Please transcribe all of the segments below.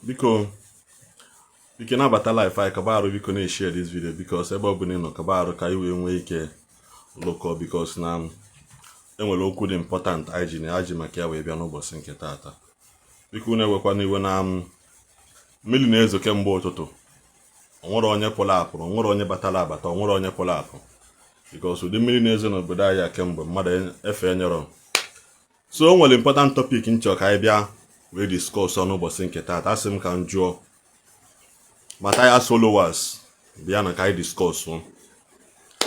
Biko, biko, nabata live anyị. Kaba arụ, biko, na-eshare this video, because ebe ọbụla ị nọ, kaba arụ ka anyị wee nwee ike lụkọ, because na enwere okwu dị important anyị ji na ji maka ya wee bịa n'ụbọchị nke taata. Biko, unu ewekwana iwe na mmiri na-ezo kemgbe ụtụtụ. Onwere onye pụrụ apụ, onwere onye batara abata, onwere onye pụrụ apụ, because ụdị mmiri na-ezo n'obodo anyị a kemgbe mmadụ efe nyerọ. So o nwere important topic nchọ ka anyị bịa wee discuss n'ụbọchị nke taata. Asị m ka m jụọ Matthias followers, bịa na ka anyị discuss.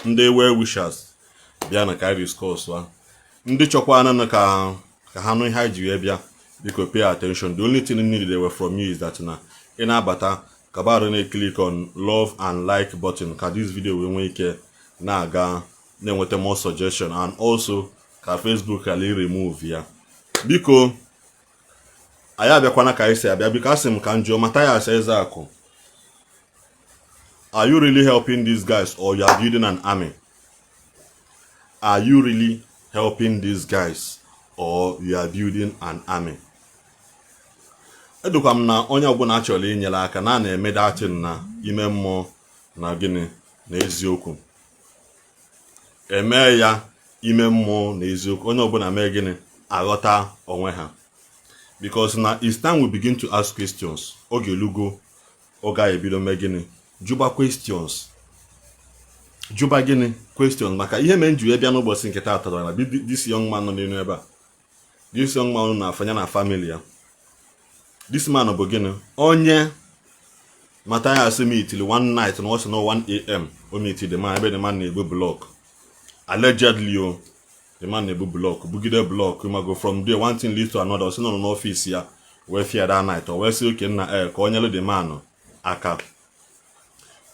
Ndị well wishers, bịa na ka anyị discuss. Ndị chọkwana ka ha nụ ihe anyị ji wee bịa, biko pay attention. The only thing needed away from you is that na ị na-abata, kabarụ na-click on love and like button, ka this video wee nwee ike na-aga, na-enweta more suggestion, and also ka Facebook ghara remove ya. Biko, anyị abịakwana ka anyị si abịa. Biko, asị m ka m jụọ Matthias Ezeaku, are you really helping these guys or you are building an army? Are you really helping these guys or you are building an army? Edukwa m na onye ọbụla chọrọ inyere aka na na-eme datin na ime mmụọ na gịnị na eziokwu. Eme ya ime mmụọ na eziokwu, onye ọbụla mee gịnị, aghọta onwe ha, because na it's time we begin to ask questions. Oge elugo oge anyị ebido mee gịnị, jụba questions, jụba gịnị, questions, maka ihe mere m ji wee bịa n'ụbọchị nke taa tara na this young man nọ n'elu ebe a. This young man na-afanya na family ya. This man bụ gịnị, onye Matthias meetili one night na ọ sị na 1 a.m. o meeti the man ebe the man na-ebu block, allegedly o. The man na-ebu block, bugide block mago. From there, one thing leads to another. Ọ sị nọ n'ọfịs ya wee fia that night. O wee sị oke nna e ka o nyere the man aka.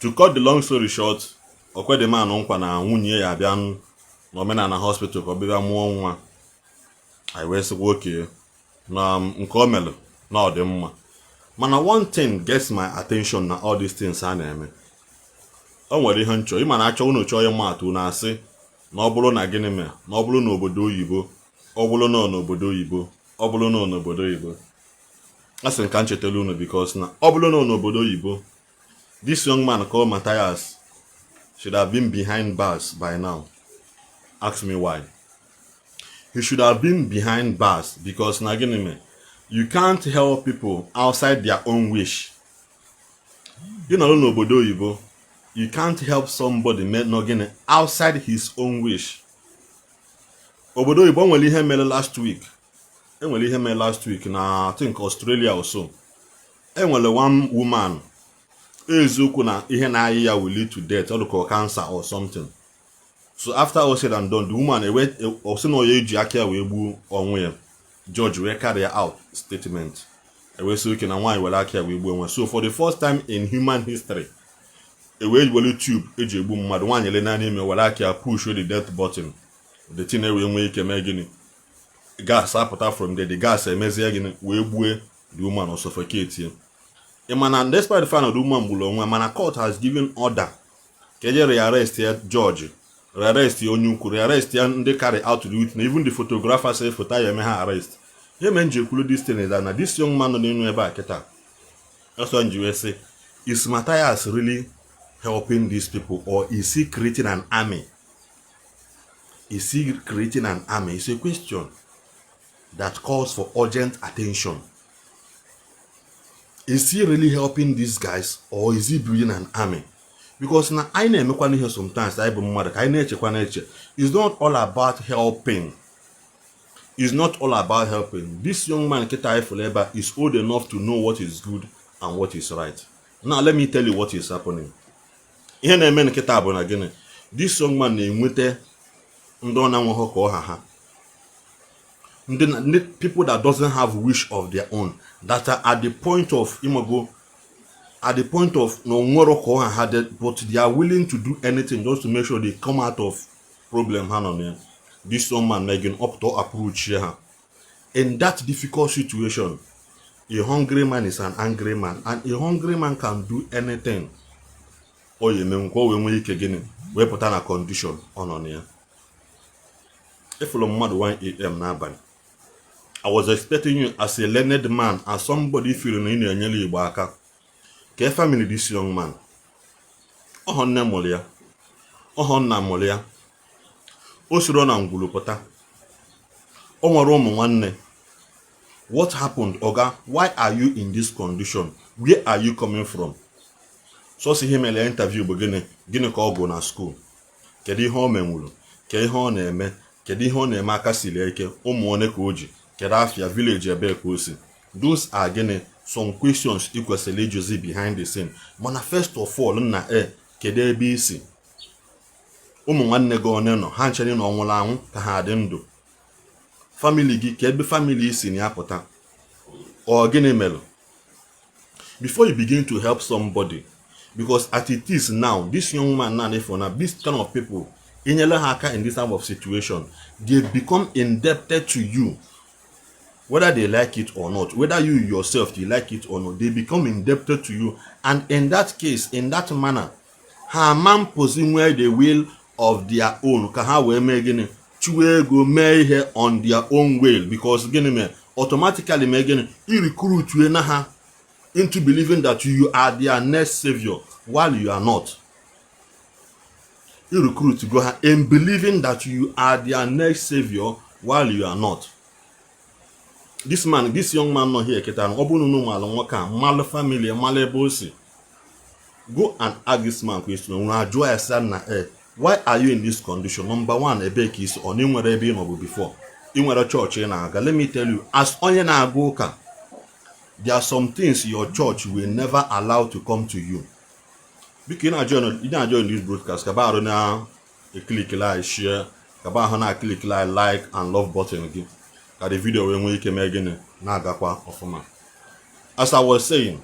To cut the long story short, okwe the man nkwa na nwunye ya abịa n'omenala hospital ka ọ bịa mụọ nwa. Anyị wee sịkwa oke na nke o melụ na ọ dị mma. Mana one thing gets my attention na all these things a na-eme, o nwere ihe nchọ ịma na achọ unu chọọ ịma atụ na asị na ọ bụrụ na gịnị mere, na ọ bụrụ n'obodo oyibo, ọ bụrụ na n'obodo oyibo, ọ bụrụ na n'obodo oyibo. A sị m ka m chetara unu, because na ọ bụrụ na n'obodo oyibo, this young man called Matthias should have been behind bars by now. Ask me why he should have been behind bars. Because na gịnị mere, you can't help people outside their own wish. Ị nọrọ n'obodo oyibo, you can't help somebody nọ gịnị, outside his own wish. Obodo oyibo nwere ihe mere last week. Enwere ihe mere last week na, I think, Australia or so. Enwere one woman, eziokwu na ihe na-ayị ya will lead to death, ọ dịka cancer or something. So after all said and done, the woman ewe ọ sị na onye eji aka ya wee gbuo onwe ya. Judge wee carry out statement, ewee sị oke na nwaanyị were aka ya wee gbuo onwe. So for the first time in human history, ewee were tube eji egbu mmadụ, nwaanyị ele n'ime were aka ya push the death button. The thing ewee nwee ike mee gịnị, gas apụta from there. The gas emezie gịnị, wee gbue the woman or suffocate ya. Ị ma na despite the fact na the woman gburu onwe, mana court has given order ka eje rearrest ya. Judge rearrest ya, onye ukwu rearrest ya, ndị carry out the witness, even the photographer say foto ya, eme ha arrest. Ihe mere m ji ekwulu this thing is that na this young man nọ n'elu ebe a kịta ọsọ nji wee sị, is Matthias really helping these people or is he creating an army? Is he creating an army? It's a question that calls for urgent attention. Is he really helping these guys or is he building an army? Because na anyị na-emekwana ihe sometimes, anyị bụ mmadụ, ka anyị na-echekwa na-eche. It's not all about helping. It's not all about helping. This young man kịta anyị fụrụ ebe a is old enough to know what is good and what is right. Now let me tell you what is happening. Ihe na-eme nkịta bụ na gịnị, this young man na-enweta ndị ọ na-enweghị ka ọha ha, ndị people that doesn't have wish of their own, that are at the point of imago, at the point of na onwero ka ọha ha dị, but they are willing to do anything just to make sure they come out of problem ha nọ na ya. This young man making up to approach ha in that difficult situation. A hungry man is an angry man, and a hungry man can do anything. Ọ ya eme nkwa o wee nwee ike gịnị, wee pụta na condition ọ nọ na ya. Ịfụrụ mmadụ 1 a.m. n'abalị, I was expecting you as a learned man, as somebody feel na ị na-enyere Igbo aka. Ka family this young man, ọhọ nne mụrụ ya, ọhọ nna mụrụ ya, o soro na ngwuru pụta, o nwere ụmụ nwanne. What happened, oga? Why are you in this condition? Where are you coming from? Sọsọ ihe mere interview bụ gịnị? Gịnị ka ọ gụ na school? Kedu ihe o menwuru? Kedu ihe ọ na-eme? Kedu ihe ọ na-eme aka siri ike? Ụmụ one ka o ji? Kedu afịa village ebee ka o si? Those are gịnị, some questions ị kwesịrị ịjụzi behind the scene. Mana first of all, nna e, kedu ebe isi? Ụmụ nwanne gị one nọ? Ha nchere na ọ nwụrụ anwụ ka ha dị ndụ? Family gị, ka ebe family isi na ya pụta? Ọ gịnị mere? Before you begin to help somebody, because as it is now, this young man now, for now, this kind of people, inyere ha aka in this type of situation, they become indebted to you, whether they like it or not, whether you yourself, you like it or not, they become indebted to you. And in that case, in that manner, ha ama mpozi nwee the will of their own ka ha wee mee gịnị, chụwa ego, mee ihe on their own will, because gịnị mee, automatically mee gịnị, I recruit na ha into believing that you are their next savior while you are not. You recruit go ha in believing that you are their next savior while you are not. This man, this young man nọ here kịta, ọ bụrụ na unu malụ nwoke a, mmalụ family, mmalụ ebe o si, go and ask this man question. Unu ajụọ ya sị na eh, why are you in this condition? Number one, ebe ka isi? Ọ na ị nwere ebe ị nọbụ before? Ị nwere chọọchị ị na-aga? Let me tell you, as onye na-aga ụka, there are some things your church will never allow to come to you. Biko, ị na-ajoin this broadcast, kaba arụ na e-click like, share, kaba ahụ na click like and love button gị, ka the video wee nwee ike mee gịnị, na-agakwa ọfụma. As I was saying,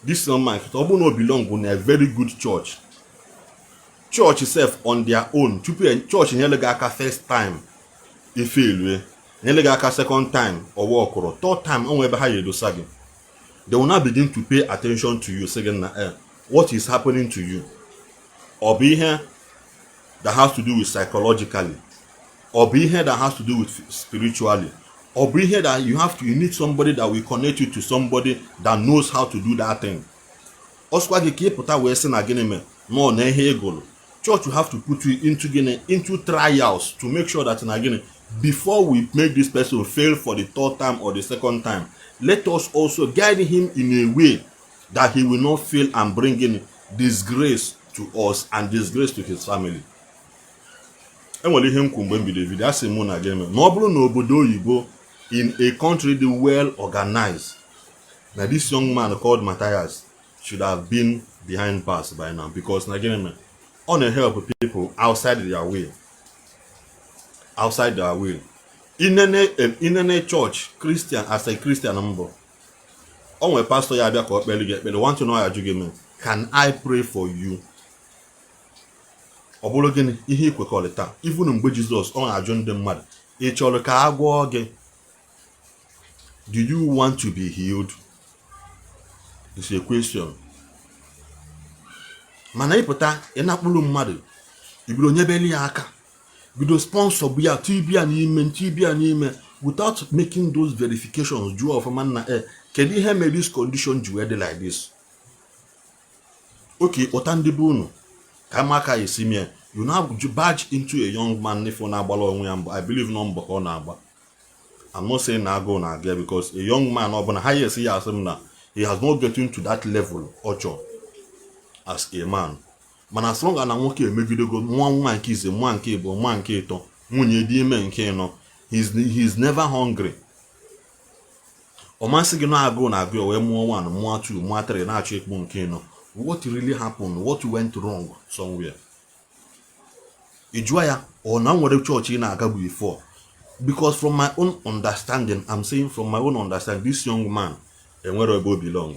this young man, ọ bụrụ na o belong na a very good church, church sef on their own, tupu church nyere gị aka first time, ife elue nyere gị aka second time, ọwa ọkụrụ third time, onwe ebe ha ya edosa gị, they will now begin to pay attention to you, sị gị na eh, what is happening to you? Ọ bụ ihe that has to do with psychologically? Ọ bụ ihe that has to do with spiritually? Ọ bụ ihe that you need somebody that will connect you to somebody that knows how to do that thing? Ọsụkwa gị ka ị pụta wee sị na gịnị mee nọ na ihe ị gụrụ church will have to put you into gịnị, into trials, to make sure that na gịnị, before we make this person fail for the third time or the second time, let us also guide him in a way that he will not fail and bring in disgrace to us and disgrace to his family. Enwere ihe m kwu mgbe m bido video. Asị mụ na gịnị na ọ bụrụ na obodo oyibo, in a country dị well organized, na this young man called Matthias should have been behind bars by now, because na gịnị mere, ọ na-help people outside their way, outside their way. Inene church Christian, as a Christian mbụ, o nwere pastor ya abịa ka ọ kpere gị ekpere, want to know, ya ajụ gị mee, "Can I pray for you?" Ọ bụrụ gịnị ihe ikwekọrịta. Even mgbe Jizọs, ọ na-ajụ ndị mmadụ, "Ị chọrọ ka a gwọọ gị? Do you want to be healed?" It's a question. Mana ịpụta, ị na-akpụrụ mmadụ, ibido nyebeli ya aka, bido sponsor bụ ya, tibia n'ime, tibia n'ime, without making those verifications, jụọ ọfụma na e kedu ihe mere this condition ji wee dị like this? Okay, kpọta ndị be unu ka ama aka esi mie. You now barge into a young man n'ifo na-agbara onwe ya mbọ. I believe na mbọ ka ọ na-agba. I'm not saying na agụụ na-aga, because a young man ọbụla ha esi ya asị m na he has not gotten to that level ọ chọrọ as a man. Mana as long as na nwoke emegidego nwa, nwa nke ise, nwa nke ịbụọ, nwa nke ịtọ, nwunye dị ime nke ịnọ, he's never hungry. Ọ masị gị na agụụ na agụ ya wee mụọ 1, mụọ 2, mụọ 3, na-achọ ịkpụ nke ịnọ. What really happened? What went wrong somewhere? Ị jụọ ya, ọ na nwere chọọchị ị na-aga before? Because from my own understanding, I'm saying from my own understanding, this young man enwere ebe o belong.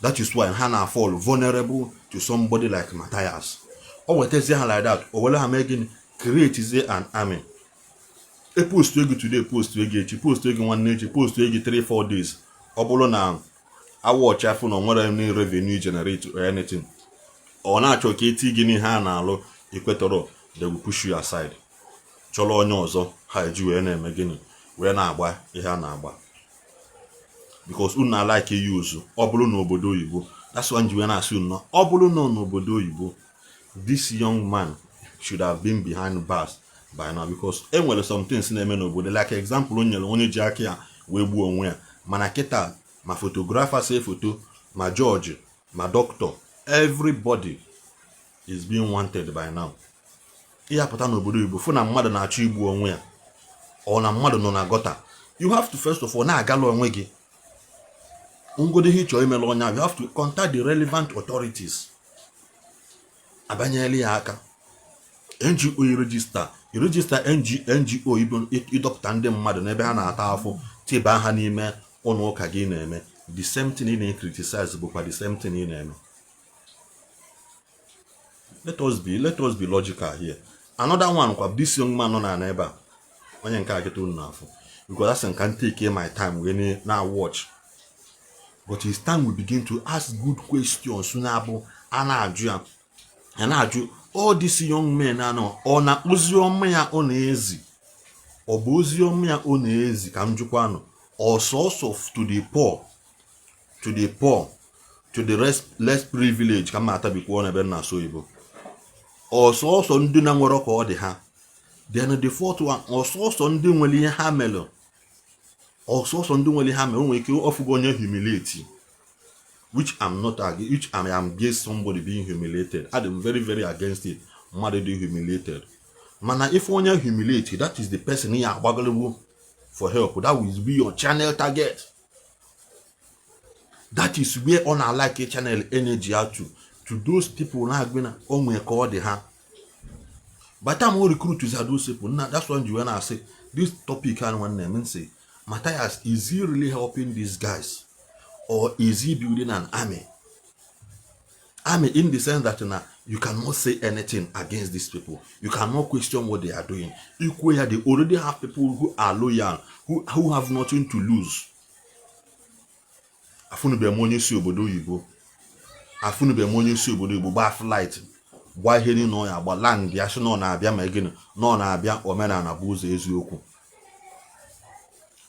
That is why ha na fall vulnerable to somebody like Matthias. O wetazie ha like that, o were ha mee gịnị, create an army. E post ego today, post ego echi, post ego nwanne echi, post ego 3 4 days. Ọ bụrụ na awọchi afọ na onwere any revenue generate or anything, ọ na-achọ ka eti gị n'ihe a na-alụ ikwetọrọ, they will push you aside, chọrọ onye ọzọ ha eji wee na-eme gịnị. Wee na-agba ihe a na-agba because unu na-like use ọ bụrụ n'obodo oyibo. That's why ji wee na-asị unu, ọ bụrụ na n'obodo oyibo, this young man should have been behind bars by now, because e nwere some things na-eme n'obodo, like example o nyere onye ji aka ya wee gbuo onwe ya. Mana kịta, ma photographer see foto, ma judge, ma doctor, everybody is being wanted by now. Ihe apụta n'obodo oyibo, fụ na mmadụ na-achọ igbu onwe ya, ọ na mmadụ nọ na gutter, you have to first of all na-agala onwe gị ngodo ihe ị chọrọ imere onye ahụ. You have to contact the relevant authorities, abanyela ya aka. NGO, i register NGO ibu ịdọpụta ndị mmadụ n'ebe ha na-ata afụ, tiba ha n'ime ụlọ ụka gị na-eme the same thing ị na-criticize bụkwa the same thing ị na-eme. Let us be logical here. Another one kwa, this young man nọ na ebe a, onye nke a kịta unu na-afụ, because asị nka take my time wee na watch, but it's time we begin to ask good questions. Na-abụ a na-ajụ ya, a na-ajụ all these young men anọ, ọ na ozi ọma ya ọ na-ezi, ọ bụ ozi ọma ya ọ na-ezi? Ka m jụkwanụ, ọsọsọ to the poor, to the poor, to the rest, less privileged, ka m atabikwa n'ebe m na-asụ oyibo, ọsọsọ ndị na nwere ka ọ dị ha? Then the fourth one, ọsọsọ ndị nwere ihe ha mere, ọsọsọ ndị nwere ihe ha mere, o nwere ike ọfụgo onye humiliate, which I'm not, which I am against somebody being humiliated. I am very, very against it, mmadụ dị humiliated. Mana if onye humiliate, that is the person ya agbagolowo for help. That will be your channel target. That is where ọ na-like channel energy out to those people na-agụ na o nwee ka ọ dị ha. By the time o recruit those people na, that's why ji wee na-asị this topic a, nwanne m, nsị Matthias, is he really helping these guys or is he building an army? Army in the sense that na you cannot say anything against these people, you cannot question what they are doing. Ikwu ya, they already have people who are loyal, who have nothing to lose. Afụnụbeghị m onye si obodo oyibo, afụnụbeghị m onye si obodo oyibo gbaa flight, gbaa ihe niile ọ ya agba, land ya, sị na ọ na-abịa. Ma gịnị na ọ na-abịa? Omenala bụ ụzọ eziokwu.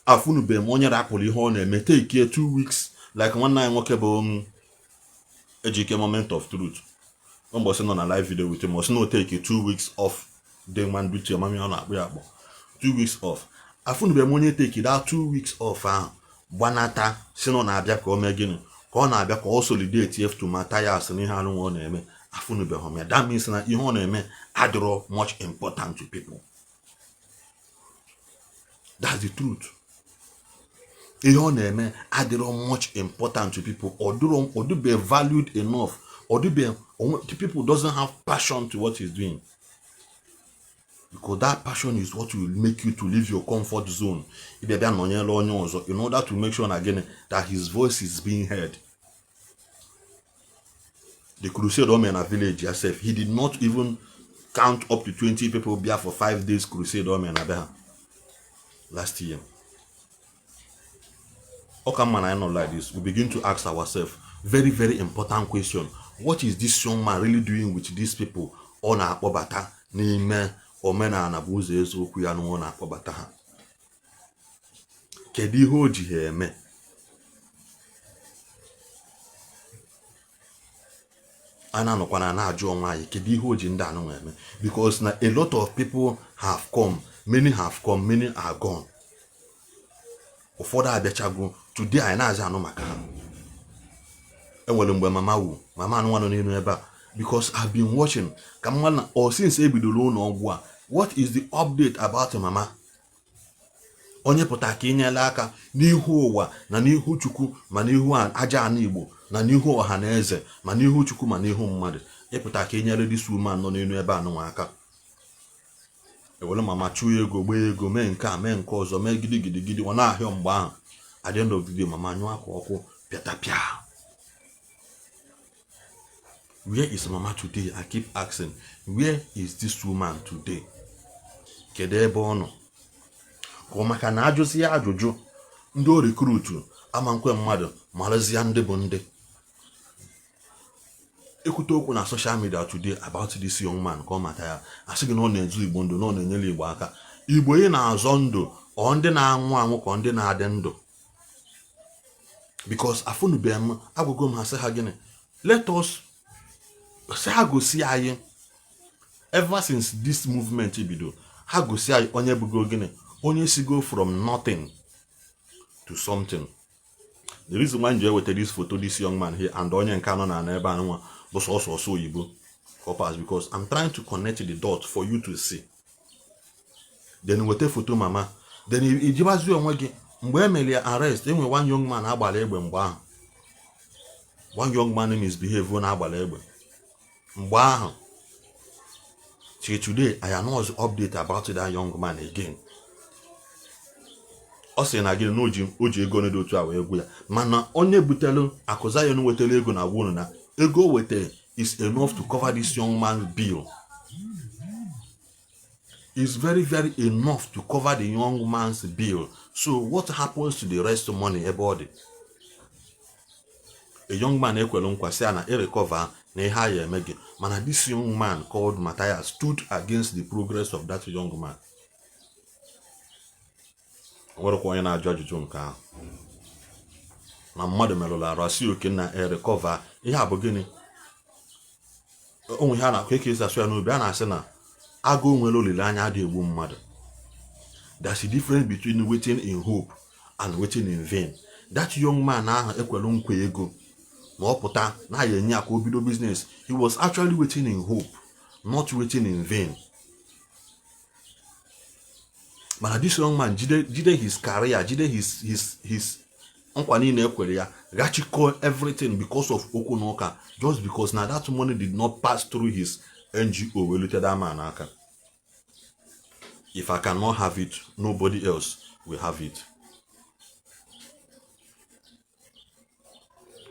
Afụnụbeghị m onye rapụrụ ihe ọ na-eme, take 2 weeks, like nwanne anyị nwoke bụ Ejike Moment of Truth. Mbọsị nọ na live video with him, ọ sị na o take 2 weeks off, dị nwa nduchi amami ọ na-akpụ ya akpọ 2 weeks off. Afụnụbeghị m onye take that 2 weeks off ahụ, gbanata, si na ọ na-abịa ka o mee gịnị, ka ọ na-abịa ka ọ solidate F to Matthias na ihe anụnwa ọ na-eme. Afụnụbeghị m ya. That means na ihe ọ na-eme adịrọ much important to people. That's the truth. Ihe ọ na-eme adịrọ much important to people. Ọ dịrọ, ọ dịbe valued enough, ọ dịbe the people doesn't have passion to what he's doing, because that passion is what will make you to leave your comfort zone, ịbịa bịa nọnyere onye ọzọ in order to make sure na gịnị, that his voice is being heard. The crusade o mere na village ya sef, he did not even count up to 20 people bịa for 5 days crusade o mere na be ha last year. Ọ ka mma na anyị nọ like this, we begin to ask ourselves very, very important question: what is this young man really doing with these people ọ na-akpọbata n'ime omenala bụ ụzọ eziokwu ya na ọ na-akpọbata ha? Kedu ihe o ji ha eme? A na-anọkwa na na-ajụ onwe anyị, kedu ihe o ji ndị anụ eme? Because na a lot of people have come, many have come, many are gone. Ụfọdụ abịachago, today anyị na-aza anụ maka ha. Enwere mgbe mama wu mama anụ nọ n'elu ebe a, because I've been watching ka mma na or since ebidoro ụlọ ọgwụ a, what is the update about mama? Onye pụta ka inyere aka n'ihu ụwa na n'ihu Chukwu, ma n'ihu aja ana Igbo na n'ihu ọha na eze, ma n'ihu Chukwu, ma n'ihu mmadụ, ịpụta ka inyere this woman nọ n'elu ebe a nụnwa aka. Ewere mama chụọ ego, gbaa ego, mee nke a, mee nke ọzọ, mee gidigidigidi, ọ na-ahịọ. Mgbe ahụ, at the end of the day, mama anyụ akwa ọkụ pịatapịa. Where is mama today? I keep asking, where is this woman today? Kedu ebe ọ nọ? Ka ọ maka na ajụzi ya ajụjụ, ndị o recruit ama nkwe mmadụ marụzie ndị bụ ndị ekwute okwu na social media today about this young man. Ka ọ mata ya, asị gị na ọ na-ezu Igbo ndụ, na ọ na-enyere Igbo aka. Igbo ị na-azọ ndụ, Ọ ndị na-anwụ anwụ ka ndị na-adị ndụ? Because afụnụbeghị m. Agwago m ha, sị ha gịnị? Let us sị ha gosi anyị, ever since this movement bido, ha gosi anyị onye bugo gịnị, onye sigo from nothing to something. The reason why m ji eweta this photo, this young man here and onye nke anọ na ebe a nwa bụ sọsọ ọsọ oyibo pass, because I'm trying to connect the dot for you to see. Then weta foto mama, then ijibazi onwe gị. Mgbe e mere ya arrest, enwe one young man agbara egbe mgbe ahụ. One young man misbehave na agbara egbe mgbe ahụ. Till today, I am not update about that young man again. Ọ sị na gịnị na o ji ego dị otu a wee gwu ya, mana onye butere akụ Zion wetara ego na agwa unu na ego o wetara is enough to cover this young man's bill, is very very enough to cover the young man's bill. So what happens to the rest money? Ebe ọ dị, a young man ekwere nkwa sị ya na ịrecover na ihe a ya eme gị, mana this young man called Matthias stood against the progress of that young man. O nwerekwa onye na-ajụ ajụjụ nke ahụ na mmadụ merụrụ arụ, asị oke na erecover. Ihe a bụ gịnị? Onwe ihe a na-akọ eke esi asụ ya n'obi, a na-asị na agụụ nwere olileanya adịghị egbu mmadụ. There's a difference between waiting in hope and waiting in vain. That young man ahụ ekwere nkwa ego ma ọ pụta na ya enye ya ka o bido business, he was actually waiting in hope, not waiting in vain. Mana this young man jide jide his career, jide his nkwa niile ekwere ya, ghachikọ everything because of okwu na ụka, just because na that money did not pass through his NGO wee lute that man aka. If I cannot have it, nobody else will have it.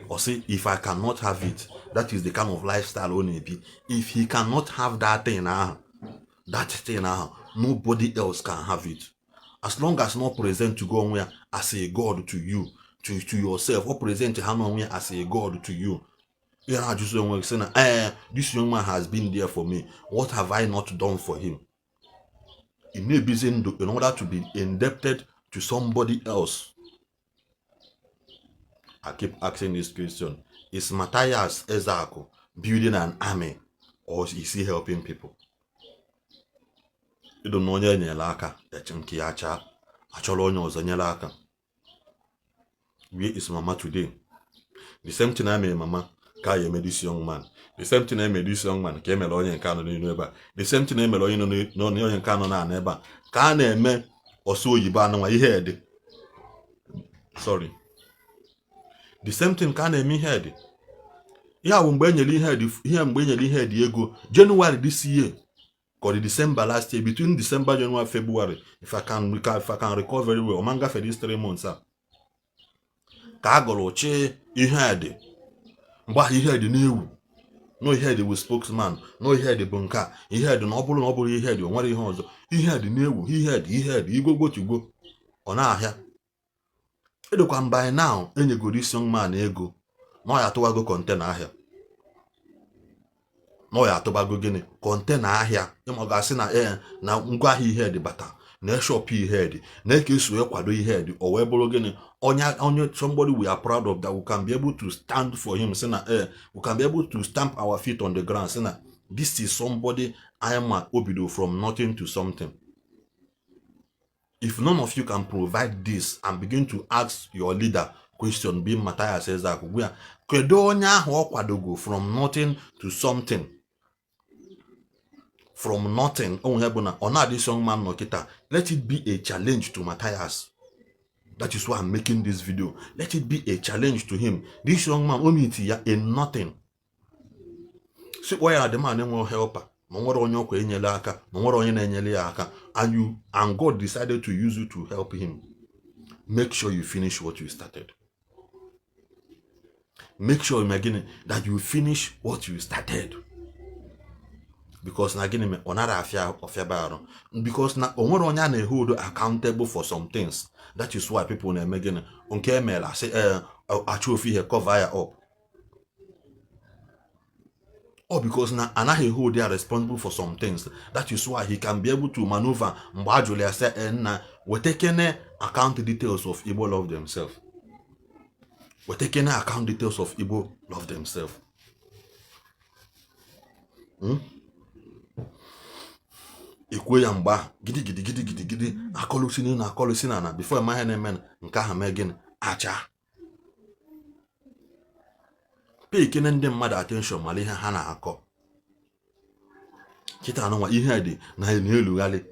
Or say, if I cannot have it, that is the kind of lifestyle ọ na-ebi. If he cannot have that thing ahụ, that thing ahụ, nobody else can have it. As long as not present to go onwe ya as a god to you, to yourself, or present ha n'onwe ya as a god to you, ị na-ajụzi onwe gị sị na ee, this young man has been there for me, what have I not done for him? Ị na-ebizi ndụ in order to be indebted to somebody else. I keep asking this question: is Matthias Ezeaku building an army or is he helping people? Ịdụ na onye enyere aka eche nke ya chaa, achọrọ onye ọzọ nyere aka. Where is mama today? The same thing I mere mama ka ya eme this young man. The same thing I mere this young man ka emere onye nke anọ n'elu ebe a. The same thing emere onye nọ onye nke anọ na ebe a ka a na-eme ọsọ oyibo anụnwa ihe ede. Sorry, the same thing ka a na-eme ihe ede. Ihe a bụ mgbe e nyere ihe ede, ihe mgbe e nyere ihe ede ego January this year ka ọ dị December last year, between December, January, February, if I can recall very well. Ọma ngafe these 3 months a ka a gụrụ chi ihe ede. Mgbe ahụ ihe ede na-ewu no, ihe ede bụ spokesman, no, ihe ede bụ nke a, ihe ede na ọ bụrụ na ọ bụrụ ihe ede, o nwere ihe ọzọ. Ihe ede na-ewu, ihe ede, ihe ede igwogwotigwo ọ na-ahịa edokwa. By now enyegoro this young man ego na ọ ya atụwago container ahịa, na ọ ya atụbago gịnị, container ahịa. Ịma ọ ga-asị na ee, na ngwaahịa ihe dị bata na shop ihe dị na eke eso kwado ihe dị, o wee bụrụ gịnị, onye onye somebody we are proud of, that we can be able to stand for him, sị na ee, we can be able to stamp our feet on the ground, sị na this is somebody anyị ma obido from nothing to something. If none of you can provide this and begin to ask your leader question, being Matthias Ezeaku, gwa ya kedu onye ahụ ọ kwadogo from nothing to something, from nothing. Onwe ya bụ na ọ na-adị young man nọ kịta. Let it be a challenge to Matthias. That is why I'm making this video. Let it be a challenge to him. This young man o meet ya in nothing, si kpọọ ya na the man enwe helper, ma nwere onye ọkwa enyere aka, ma nwere onye na-enyere ya aka, and you and God decided to use you to help him. Make sure you finish what you started. Make sure na gịnị, that you finish what you started, because na gịnị mere ọ nara afịa ọfịaba arụ, because na o nwere onye a na-ehold accountable for some things. That is why people na-eme gịnị, nke emere asị ee, achụ ofu ihe cover ya up, or because na anaghị hold ya responsible for some things. That is why he can be able to maneuver. Mgbe a jụrụ ya sị, "Ee nna, Wetekene account details of Igbo Love Themselves. Wetekene account details of Igbo Love Themselves. Ekwuo ya mgbe ahụ gidigidi gidigidi gidi, akọlụsi n'elu, akọlụsi na ana, before ịma ihe na-eme, nke ahụ mee gịnị? Acha pay kene ndị mmadụ attention, mara ihe ha na-akọ. Kịta anụnwa, ihe dị na na-elugharị,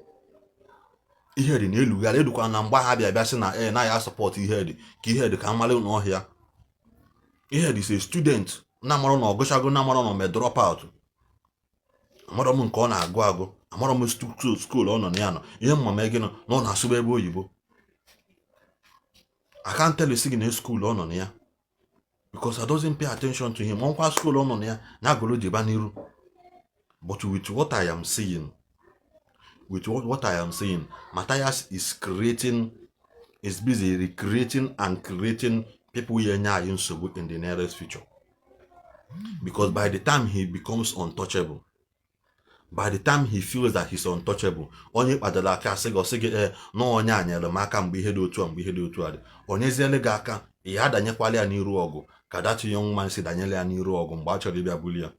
ihe dị na-elugharị edukwa na mgbe ha bịa bịa sị na ee, na ya support ihe dị ka ihe dị ka mmalị n'ọhịa. Ihe dị is a student na amarụ na ọgụchago, na amarụ na ome drop out. Amarọ m nke ọ na-agụ agụ, amarọ m school ọ nọ na ya nọ. Ihe mma mee gịnị na ọ na-asụba ebe oyibo. I can't tell you sị gị na school ọ nọ na ya because I doesn't pay attention to him. Ọnkwa school ọ nọ na ya na agụrụ jeba n'iru. But with what I am seeing, with what I am seeing, Matthias is creating, is busy recreating and creating people ya enye anyị nsogbu in the nearest future, because by the time he becomes untouchable, by the time he feels that he's untouchable, onye kpadoro aka asị gị, ọsị gị, ee, na onye a nyere m aka mgbe ihe dị otu a, mgbe ihe dị otu a dị, onyeziele gị aka, ya adanyekwala ya n'iru ọgụ ka that young man si danyere ya n'iru ọgụ mgbe a chọrọ ịbịa buli ya.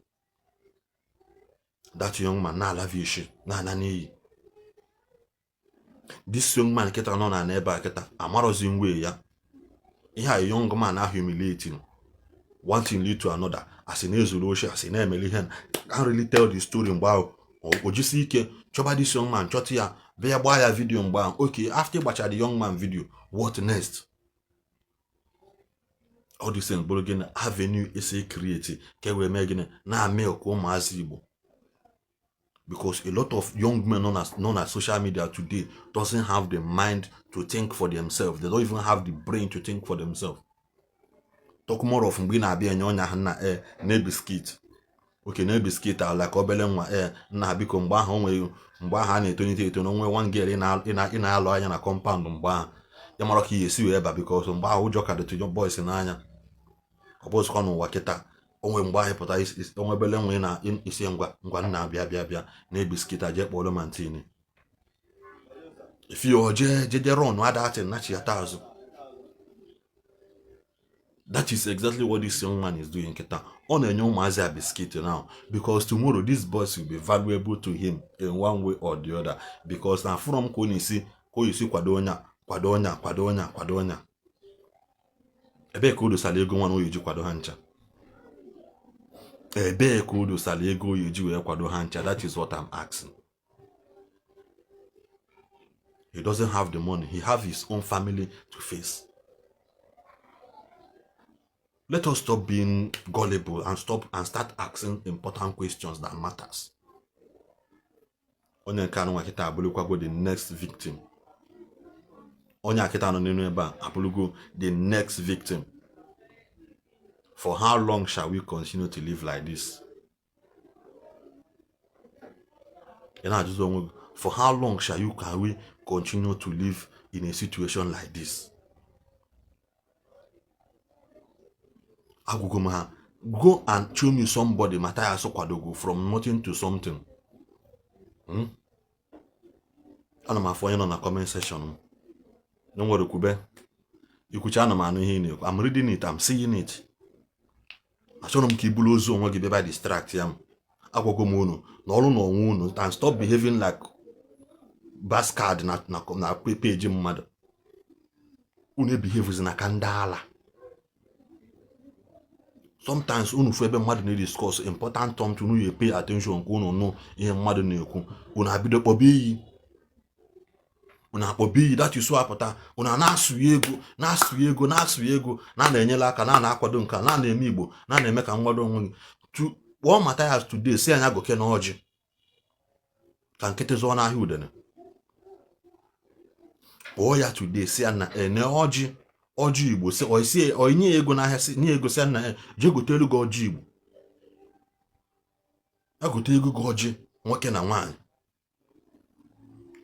That young man na-alavish, na-ana n'iyi. This young man kịta nọ na n'ebe a kịta amarọzi nwe ya. Ihe a young man ahụ humiliating, one thing lead to another, asị na-ezuru oshi, asị na-emeli ihe. Can't really tell the story. Mgbe ahụ o jisi ike chọba this young man, chọta ya, bịa gbaa ya video. Mgbe ahụ, okay, after ịgbachara the young man video, what next? All these things bụrụ gịnị? Avenue esi create ka e wee mee gịnị? Na milk ụmụazị Igbo, because a lot of young men known as social media today doesn't have the mind to think for themselves. They don't even have the brain to think for themselves, talk more of mgbe ị na-abịa enye onye ahụ nna e na biscuit oke na biscuit ala ka obele nwa. Ee, nna biko, mgbe ahụ o nwere, mgbe ahụ a na-etolite eto na onwe one girl ị na-alụ anya na compound, mgbe ahụ ya mara ka ị esi wee ba, because mgbe ahụ ụjọ ka dịtụ boys n'anya. Ọ bụzikwa n'ụwa kịta onwe mgbe ahụ pụta onwe obele nwa ị na-isi ngwa ngwa, nna, bịa bịa bịa na biscuit a, jee kpọrọ mantini ifi o jee jeje run adatin nachiata azụ. That is exactly what this young man is doing kịta. Ọ na-enye ụmụazị a biscuit now because tomorrow these boys will be valuable to him in one way or the other, because na from ka ọ na-esi ka o esi kwado onye a, kwado onye a, kwado onye a, kwado onye a. Ebee ka o dosara ego nwa na o ji kwado ha ncha? Ebee ka o dosara ego o ji wee kwado ha ncha? That is what I'm asking. He doesn't have the money. He have his own family to face. Let us stop being gullible and stop and start asking important questions that matters. Onye nke anụ nwa kịta abụrụkwago the next victim. Onye akịta nọ n'elu ebe a abụrụgo the next victim. For how long shall we continue to live like this? Ị na-ajụzi onwe gị, for how long shall you can we continue to live in a situation like this? Agwụgo m ha. Go and show me somebody Mathias kwadogo from nothing to something. Ana m afụ onye nọ na comment section m na nwere kwube ikwucha. Ana m anụ ihe ị na-ekwu. I'm reading it, I'm seeing it. Achọrọ m ka i buru ozu onwe gị bịa distract ya m. Agwago m unu na ọrụ na onwe unu and stop behaving like bastard na page mmadụ. Unu ebehavezi na ka ndị ala. Sometimes unu fụ ebe mmadụ na-ediscuss important something, unu ya pay attention ka unu nụ ihe mmadụ na-ekwu. Unu abido kpọba iyi, unu akpọba iyi. That is apụta, unu a na-asụ ego, na-asụ ego, na-asụ ego, na na-enyere aka, na na-akwado nke a, na na-eme Igbo, na na-eme ka nwado onwe gị. Kpọọ Mathias today, si anya goke na ọjị ka nkịtị zụọ n'ahịa udene. Kpọọ ya today, si ya na ene ọjị, ọjị Igbo, si onye ego n'ahịa, si nye ego, si ya na jee gote elu gị ọjị Igbo. Ya gote ego gị ọjị nwoke na nwaanyị,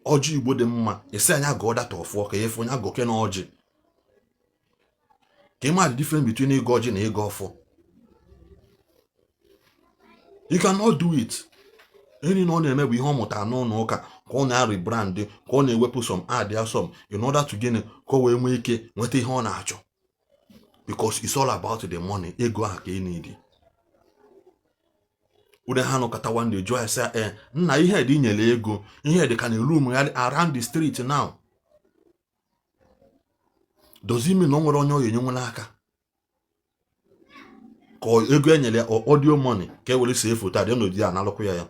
ọjị Igbo dị mma. Esi anya gụọ data ọfụọ ka efu onye goke na ọjị ka ị ma the difference between ịgọ ọjị na ịgọ ọfọ. You cannot do it. Enyi na ọ na-eme bụ ihe ọ mụtara n'ụlọ ụka. ka ọ na-rebrand, ka ọ na-ewepụ some, add ya some, in order to gịnị? Ka o wee nwee ike nweta ihe ọ na-achọ, because it's all about the money. Ego ahụ ka ị need. Ude ha nọkọta one day, jụọ ya sị, "Ee, nna, ihe dị nyere ego, ihe dị ka na-eru ụmụgharị around the street now." Does it mean na o nwere onye ọ ga-enye nwere aka ka ego e nyere ya, audio money ka e were see foto adị n'odi analụkwu ya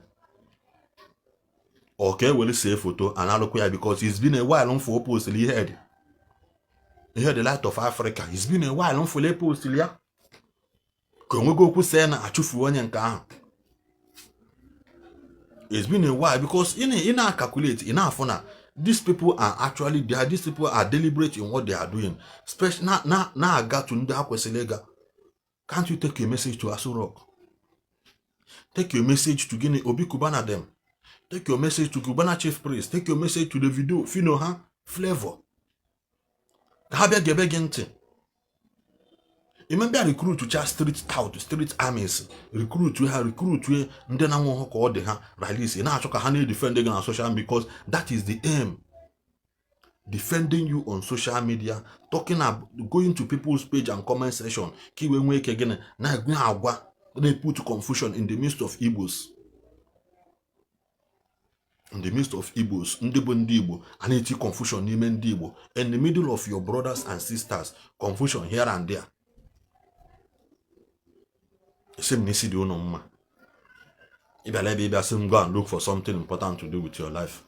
ọ ka e were see foto analụkwu ya? Because it's been a while m fụ postili ihe dị, ihe dị Light of Africa. It's been a while m fụle postili ya, ka onwego okwu see na achụfu onye nke ahụ. It's been a while, because ị na-calculate, ị na-afụ na these people are actually there. These people are deliberate in what they are doing, especially na na na-aga to ndị ha kwesịrị ịga. Can't you take a message to Aso Rock? Take your message to gịnị, Obi Cubana them. Take your message to Cubana Chief Priest. Take your message to Davido, Phyno ha, Flavor, ka ha bịa gebe gị ntị. Ime bịa recruit cha street tout, street armies, recruit ha, recruit ndị na-anwụghị ka ọ dị ha release. Ị na-achọ ka ha na-edefend gị na social media, because that is the aim: defending you on social media, talking about, going to people's page and comment section, ka iwe nwee ike gịnị, na-agwa, na-put confusion in the midst of Igbos, in the midst of Igbos. Ndị bụ ndị Igbo a na-eti confusion n'ime ndị Igbo, in the middle of your brothers and sisters, confusion here and there. Esi m n'isi dị unu mma. Ịbịala ebe ịbịa sị m, go and look for something important to do with your life.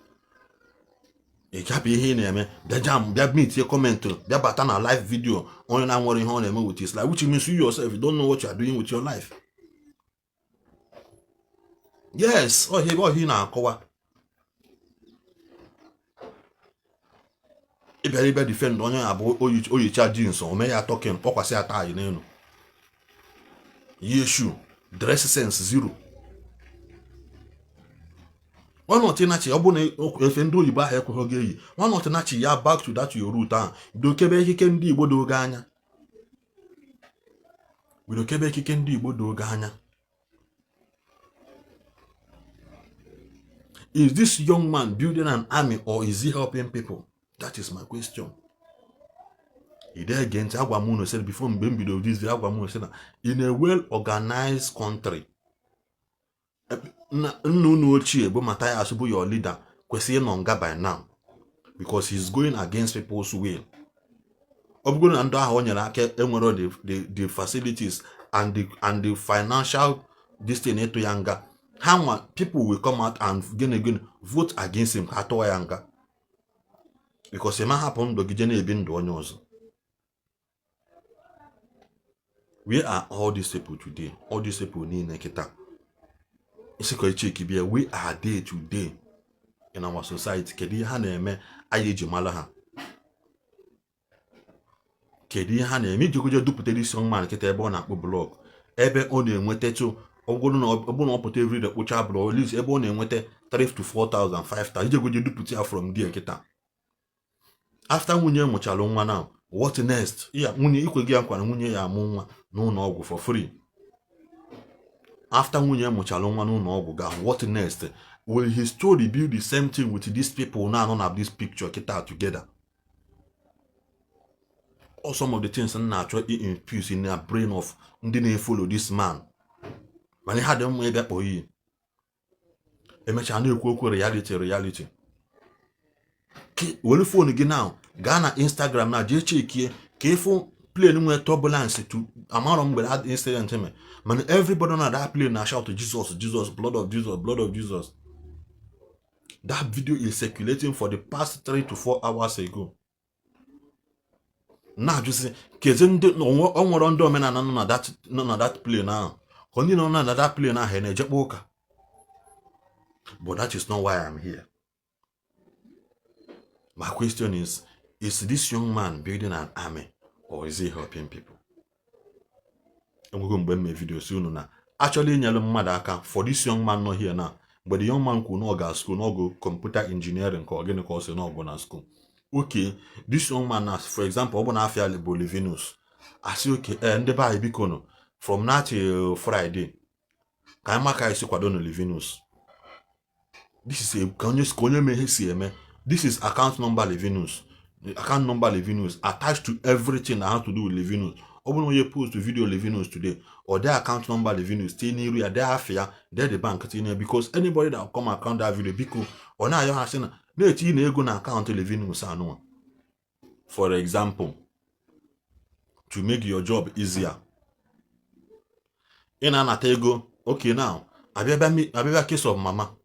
Ị gapụ ihe ị na-eme, bịa jam, bịa meetie comment, bịa bata na live video onye na-nwere ihe ọ na-eme with his life, which means you yourself, you don't know what you are doing with your life. Yes, ọhịa ebe ọhịa ị na-akọwa. Ị bịara ịbịa defend onye abụ oyicha jeans, o mee ya talking, kpọkwasị ya tie n'elu, yie shoe, dress sense zero. Why not? Ọ bụ na efe ndị oyibo ahụ ekweghị gị eyi, why not nachi ya back to that your root ahụ? Dokebe ekike ndị Igbo doge anya, wedokebe ekike ndị Igbo doge anya. Is this young man building an army or is he helping people? That is my question. Ị ege ntị, agwa m unu sị before, mgbe m bidoro this video, agwa m unu sị na in a well organized country, nna unu ochie bụ Mathias bụ your leader kwesịrị ịnọ nga by now, because he's going against people's will. Ọ bụrụ na ndị ahụ o nyere aka enwere the facilities and the financial this thing ịtụ ya nga, ha nwa, people will come out and gịnị gịnị, vote against him ka a tụọ ya nga, because ị ma hapụ ndụ gị je na-ebi ndụ onye ọzọ. Where are all these people today? All these people niile kịta isi ka icheki bịa, where are they today in our society? Kedu ihe ha na-eme anyị eji mara ha? Kedu ihe ha na-eme iji goje dupụta this young man kịta ebe ọ na-akpụ block, ebe ọ na-enwetatụ, ọ bụrụ na ọ pụta everyday kpụcha block, at least ebe ọ na-enweta 3 to 4,000, 5,000, ije goje dupụta ya from there kịta, after nwunye mụchara nwa now, what next? Ya nwunye ikwe gị ya nkwa na nwunye ya amụ nwa n'ụlọ ọgwụ for free. After nwunye mụchara nwa n'ụlọ ọgwụ ga, what next? Will his story be the same thing with these people now nọ na this picture kịta together? Or some of the things m na-achọ infuse in their brain of ndị na-efollow this man, mana ihe dị mma ịbịa kpọọ iyi, emechaa na-ekwu okwu reality, reality. Were phone gị now, gaa na Instagram na jee checkie ka ịfụ plane nwee turbulence to amarọ mgbe that incident mee, mana everybody na that plane na shout, "Jesus, Jesus, blood of Jesus, blood of Jesus." That video is circulating for the past 3 to 4 hours ago. Na-ajụsị kezi ndị o nwere ndị omenala nọ na that plane ahụ, ka ndị nọ na that plane ahụ na-ejekpa ụka. But that is not why I'm here. My question is this young man building an army or is he helping people? Enwego mgbe m mee video si unu na achọla inyere mmadụ aka for this young man nọ here now. Mgbe the young man kwuru na ọ ga school, na ọgụ computer engineering, ka ọ gịnị ka ọ sị na ọgụ na school. Okay, this young man na, for example, ọ bụ na afịa bụ Livinus, asị okay, ee, ndị be anyị, biko nụ, from now till Friday, ka anyị maka anyị si kwado na Livinus. This is a ka onye ka onye mee ihe si eme. This is account number Livinus, the account number Livinus attached to everything that has to do with Livinus. Ọ bụrụ na onye post video Livinus today, or dee account number Livinus tinye n'iru ya, dee afa ya, dee the bank tinye ya, because anybody that will come account that video, biko, ọ na-ayọ ha sị na na-etinye na ego na akaụntụ Livinus anụnwa. For example, to make your job easier, ị na-anata ego. Okay, now abịabịa case of mama.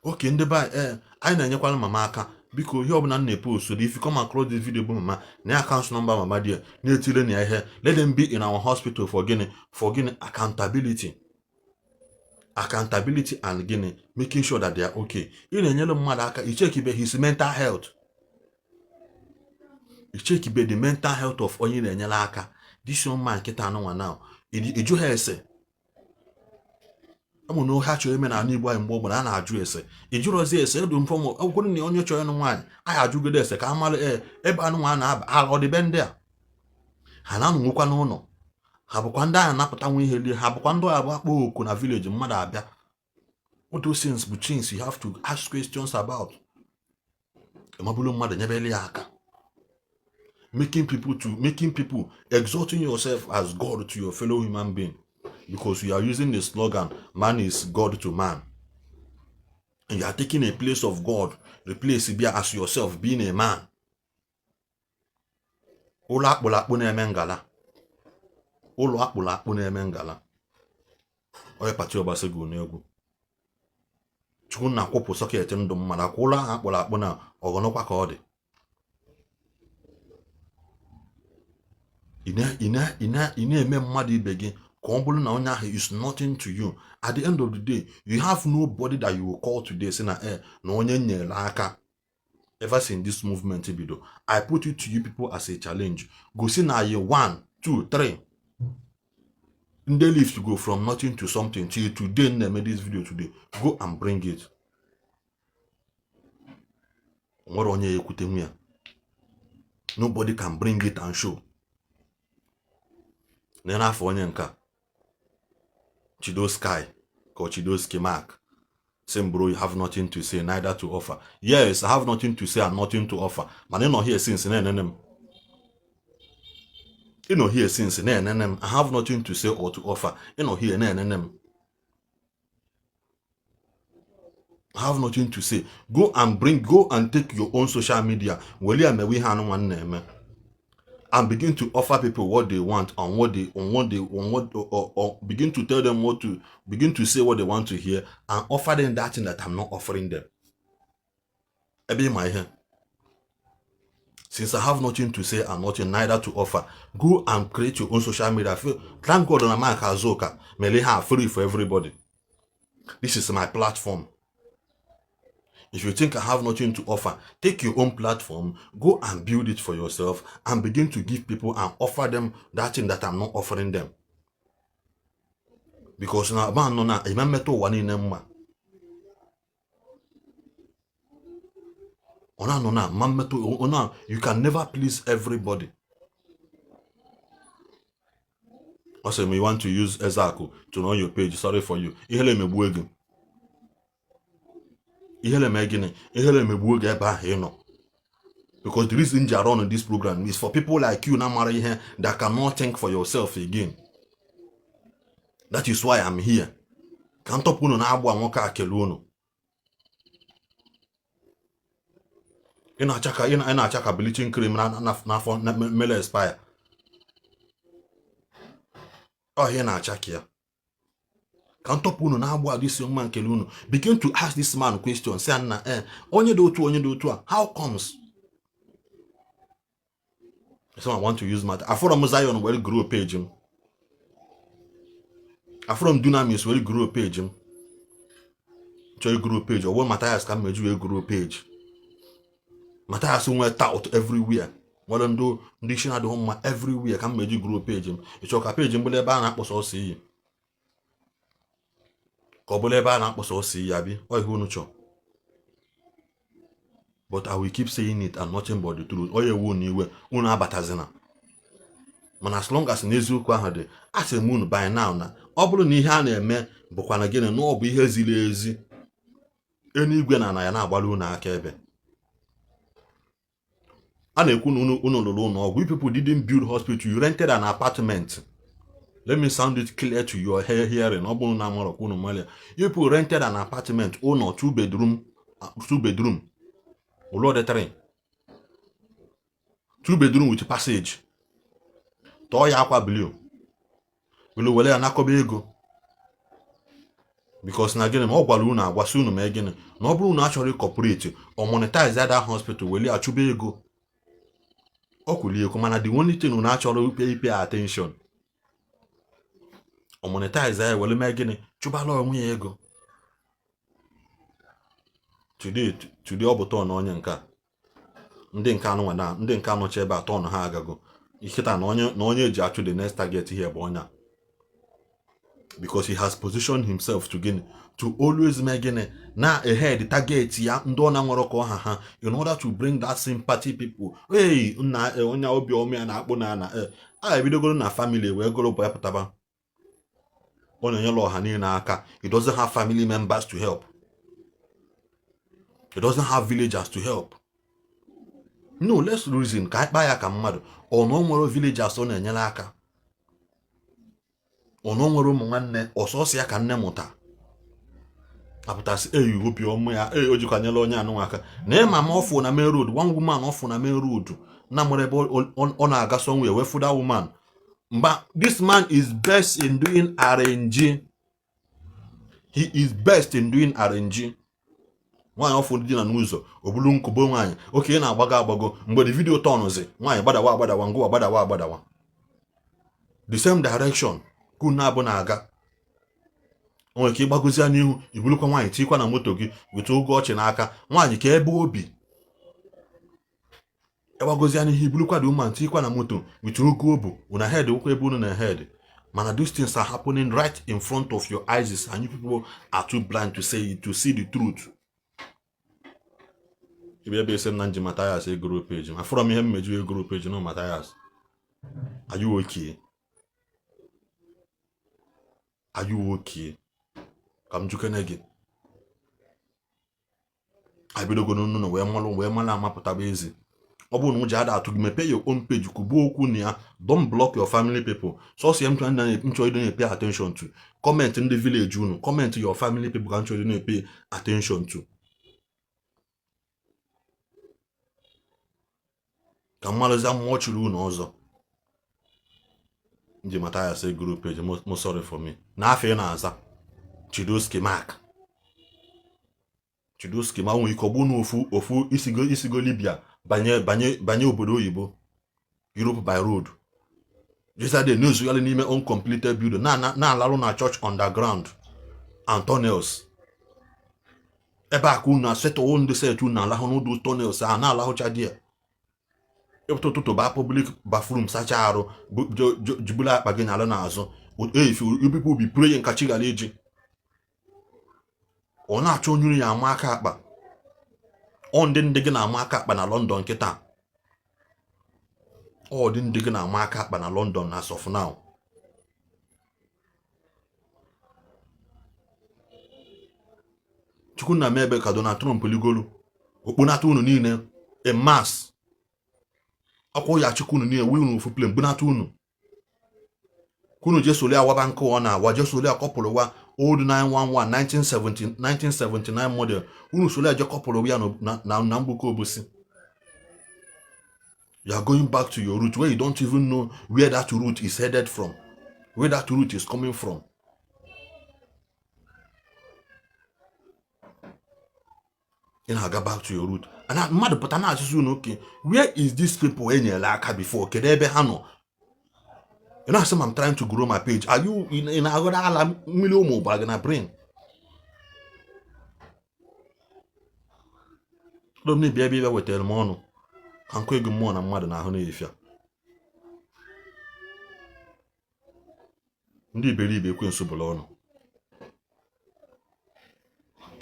Okay, ndị be ee anyị na-enyekwara mama aka. Biko, ihe ọbụla m na-epost, if you come across this video bụ mama na account number mama there, na-etile na ihe, let them be in our hospital. For gịnị? For gịnị? Accountability, accountability and gịnị? Making sure that they are okay. Ị na-enyere mmadụ aka, ichekibe his mental health, ichekibe the mental health of onye ị na-enyere aka. This young man nkịta anụnwa now, ịjụ ha ese ọ bụ na ha chọrọ ime n'ala Igbo anyị. Mgbe ọbụla a na-ajụ ese, ị jụrụzi ese edu mfọm ọgwụkwụ na onye chọrọ ịnụ nwaanyị, anyị ajụgodo ese ka a mara ee ebe anụ nwa na-aba ọdịbe ndị a ha na-anọnwekwa n'ụlọ ha, bụkwa ndị ahụ napụta nwa ihe lie ha, bụkwa ndị ọya bụ akpọ oku na village mmadụ abịa. All those things bụ things you have to ask questions about. Emabulu mmadụ nyebele ya aka, making people exalting yourself as God to your fellow human being, because you are using the slogan "Man is God to man," and you are taking a place of God, replace bia as yourself being a man. Ụlọ akpụrụ akpụ na-eme ngala, ụlọ akpụrụ akpụ na-eme ngala. Onye pati ọgbasego n'egwu Chukwu na-akwụpụ socket ndụ mmadụ akwa ụlọ ahụ akpụrụ akpụ na ọgọnọkwa ka ọ dị. Ị na-eme mmadụ ibe gị ka ọ bụrụ na onye ahụ is nothing to you. At the end of the day, you have nobody that you will call today, sị na eh na onye nyere aka ever since this movement bido. I put it to you people as a challenge. Gosi na anyị 1 2 3 ndị lift go from nothing to something till today na-eme this video today. Go and bring it. Nwere onye ya ekwutenwu ya? Nobody can bring it and show. Na n'afọ onye nka Chido Sky ka ọ Chidoski Mark same, bro, you have nothing to say, neither to offer. Yes, I have nothing to say and nothing to offer. Mana ị nọ here since na-enene m, ị nọ here since na-enene m. I have nothing to say or to offer. Ị nọ here na-enene m. I have nothing to say. Go and bring, go and take your own social media. Weli ya mewe ihe anụ nwanne eme. And begin to offer people what they want and what they on what they on what or begin to tell them what to begin to say, what they want to hear, and offer them that thing that I'm not offering them. Ebe ịma ihe. Since I have nothing to say and nothing neither to offer, go and create your own social media. Thank God na Mark Azuka mere ihe a free for everybody. This is my platform. If you think I have nothing to offer, take your own platform, go and build it for yourself, and begin to give people and offer them that thing that I'm not offering them. Because na man nọ na eme mmetụ ụwa niile mma. Ọ na-anọ na ma mmetụ ọ na you can never please everybody. Ọ sị m, you want to use Ezeaku to run your page, sorry for you. Ihere emegbuo gị. Ihere mee gịnị? Ihere emegbuo gị ebe ahụ ị nọ. Because the reason ji run this program is for people like you na mara ihe that cannot think for yourself again. That is why I'm here. Ka m tọpụ unu na-agbụ nwoke a kele unu. Ị na-acha ka ị na-acha ka bleaching cream n'afọ mere expire. Ọ ihe na-acha ka ya. Ka m tọpụ unu na-agbụ a this young man kele unu. Begin to ask this man question. Sị na eh onye dị otu onye dị otu a, how comes? So I want to use my afọrọ m Zion were grow page m. Afọrọ m Dunamis were grow page m. Chọọ grow page ọ bụrụ Matthias ka m meji wee grow page. Matthias nwee tout everywhere. Nwere ndị ndị isi na-adịghị mma everywhere ka m meji grow page m. Ị chọrọ ka page m bụrụ ebe a na-akpọsa ọsọ iyi? Ka ọ bụrụ ebe a na-akpọsa ọsọ iyi abi ọ ihe unu chọrọ. But I will keep saying it and nothing but the truth. Onye ewu unu iwe unu abatazina. Mana as long as n'eziokwu ahụ dị, asị m unu by now na ọ bụrụ na ihe a na-eme bụkwa na gịnị na ọ bụ ihe ziri ezi. Eluigwe na ana ya na-agbara unu aka ebe a na-ekwu na unu lụrụ ụlọ ọgwụ. You people didn't build hospital, you rented an apartment. Let me sound it clear to your hearing. Ọ bụrụ na amarọ ka unu mara ya, you people rented an apartment, ụlọ two bedroom, two bedroom, ụlọ dị three, two bedroom with passage, tọọ ya akwa blue were were ya nakọba ego, because na gịnị ma ọ gwara unu agwa sị unu mee gịnị na ọ bụrụ na achọrọ cooperate ọ monetize that hospital were ya chụba ego. Ọ kwuli ekwu, mana the only thing unu achọrọ pay attention, ọ monetize ya were mee gịnị, chụbala onwe ya ego. Today, today ọ bụ turn onye nke a, ndị nke anụnwa na ndị nke anọcha ebe a, turn ha agago kịta na onye eji achụ. The next target here bụ onye a, because he has positioned himself to gịnị, to always mee gịnị, na ahead target ya ndị ọ na-nwere ka ọha ha, in order to bring that sympathy people. Hey, nna, onye obi ọma ya na-akpụ na na a ebidogoro na family wee goro bụ pụtaba. Ọ na-enyere ọha niile aka. He doesn't have family members to help, he doesn't have villagers to help. No, let's reason ka anyị kpaa ya ka mmadụ. Ọ na o nwere villagers ọ na-enyere aka? Ọ na o nwere ụmụ nwanne? Ọsọsọ ya ka nne mụta apụtasị eyi obi ọma ya ee o jikwanyela onye anụ aka na ịma ma ọfụ na main road, one woman ọfụ na main road na mụrụ ebe ọ na-aga somewhere wee fụda woman mgba. This man is best in doing arrange, he is best in doing arrange. Nwaanyị ọfụ dị na n'ụzọ, o bulu nkụbo nwaanyị oke na-agbago agbago. Mgbe the video tọnụzi, nwaanyị gbadawa agbadawa, ngụwa gbadawa agbadawa, the same direction ka unu abụ na-aga. O nwere ike ịgbagozi ya n'ihu, ibulukwa nwaanyị tikwa na moto gị weta oge ọchị n'aka nwaanyị ka ebe obi ịgbagozi ya n'ihu, ibulukwa the woman tikwa na moto with ogo obu una head ụkwa ebe unu na head. Mana these things are happening right in front of your eyes and you people are too blind to say it, to see the truth. Ebe ebe ese m na nji Mathias egoro page ma fọrọ m ihe mmeju egoro page no. Mathias, are you okay? Are you okay? Ka m jukene gị. Abidogo n'ụlọ wee malụ wee malụ amapụtaba ezi. Ọ bụrụ na ụjọ ada atụ gị, mepee your own page, kwubuo okwu na ya. Don't block your family people. Sọsọ ya m chọrọ ịdị na-pay attention to comment ndị village unu, comment your family people ka m chọrọ ịdị na-pay attention to, ka mmalụzi mmụọ chiri unu ọzọ. Nji Mathias group page mo, sorry for me n'afọ ị na-aza Chidoski Mark. Chidoski ma nwee ike ọ bụ na ofu ofu isigo Libya banye banye banye obodo oyibo, Europe by road, jesade na-ezugharị n'ime uncompleted building, na-alarụ na church underground and tunnels. Ebe a ka unu asetụwo ndị set unu na-alahụ n'ụdụ tunnels a na-alahụcha di ya. Ịpụta ụtụtụ, baa public bathroom, sachaa arụ, jibulu akpa gị n'ala n'azụ. If you people be praying ka chi ghara iji ọ na-achọ onye ya ama aka akpa. Ọ ndị gị na-ama aka akpa na London kịta, ọ dị ndị gị na-ama aka akpa na London as of now. Chukwunna mee ebe ka Donald Trump ligolu okpunata unu niile en masse, ọkwa ya chukwu unu niile wee unu ofu plane bunata unu kunu je soli awaba nke ọ na-awa, je soli akọpụrụ wa old 911 1970 1979 model unu soli aje kọpụrụ ya na mgbuko obosi. You are going back to your root where you don't even know where that root is headed from, where that root is coming from. Ị na-aga back to your root. And mmadụ pụta na-asụsụ unu, okay, where is this people enyere aka before? Kedu ebe ha nọ? Ị na-asị m, I'm trying to grow my page. Are you ị na-aghọrọ ala mmiri ụmụ gbara gị na brain? Ụlọ m na-ebia ebe ịbịa wetara m ọnụ ka nkụ ego mmụọ na mmadụ na-ahụ na-efia ndị iberibe ekwensu bụla ọnụ.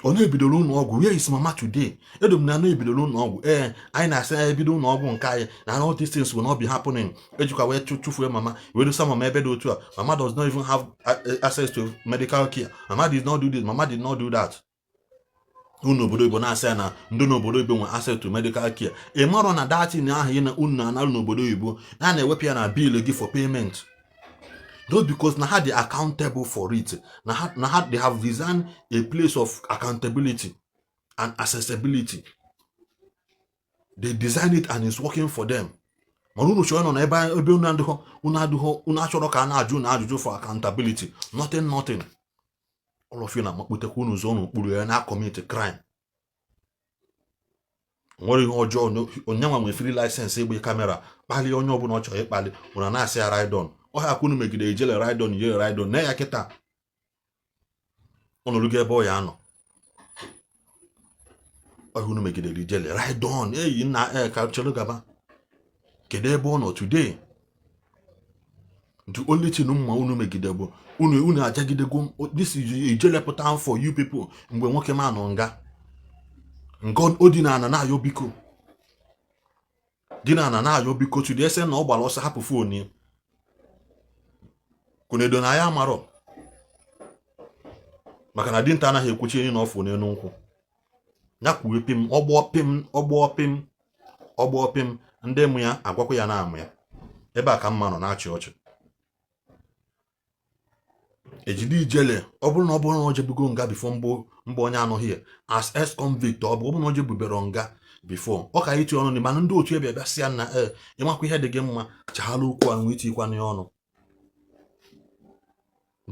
Ọ na-ebidoro ụlọ ọgwụ. Where is mama today? Edo m na na-ebidoro ụlọ ọgwụ. Ee, anyị na-asị anyị ebido ụlọ ọgwụ nke anyị na all these things will not be happening. Ejikwa wee chụfuo mama, wee dosa mama ebe dị otu a. Mama does not even have access to medical care. Mama did not do this, mama did not do that. Unu obodo oyibo na-asị ya na ndị n'obodo oyibo nwe access to medical care. Ị marọ na that thing ahụ ị na unu na-analụ n'obodo oyibo na na-ewepụ ya na bill gị for payment, not because na ha dị accountable for it, na ha they have designed a place of accountability and accessibility. They design it and it's working for them. Mana unu chọrọ nọ na ebe unu adịghọ unu achọrọ ka a na-ajụ unu ajụjụ for accountability. Nothing, nothing. All of you na-amakputekwa unu zọọ n'okpuru ya na commit crime. Nwere ihe ọjọọ onye nwa nwere free license egbe camera kpalie onye ọbụla ọ chọrọ ịkpali. Ụna na-asị ya ride on ọhịa kwunu megide Ijele, ride on, Ijele, ride on na ya. Kịta ọnọrụgo ebe ọ ya nọ ọhịa unu megidere Ijele, ride on eyi nna e ka chere gaba. Kedu ebe ọ nọ today? The only thing mma unu megide bụ unu ajagidego this is Ijele pụta for you people. Mgbe nwoke ma nọ nga o dina ana na-ayọ biko, dina ana na-ayọ biko, to the extent na ọ gbara ọsọ hapụ phone ya kunedo na ya amarọ, maka na dinta anaghị ekwuchi enyi na ọfụ n'elu nkwụ ya kwuwe pim ọgbọ pim ọgbọ pim ọgbọ pim. Ndị mụ ya agwakwa ya na amụ ya ebe a ka mma nọ na-achị ọchị ejide Ijele. Ọ bụrụ na o jebugo nga before, mbụ onye anọghị ya as ex convict, ọ bụrụ na o jebubero nga before, ọ ka iti ọnụ, mana ndị otu ebe bịa sị ya na ee, ịmakwa ihe dị gị mma, chaghala okwu a nwee itikwana ya ọnụ.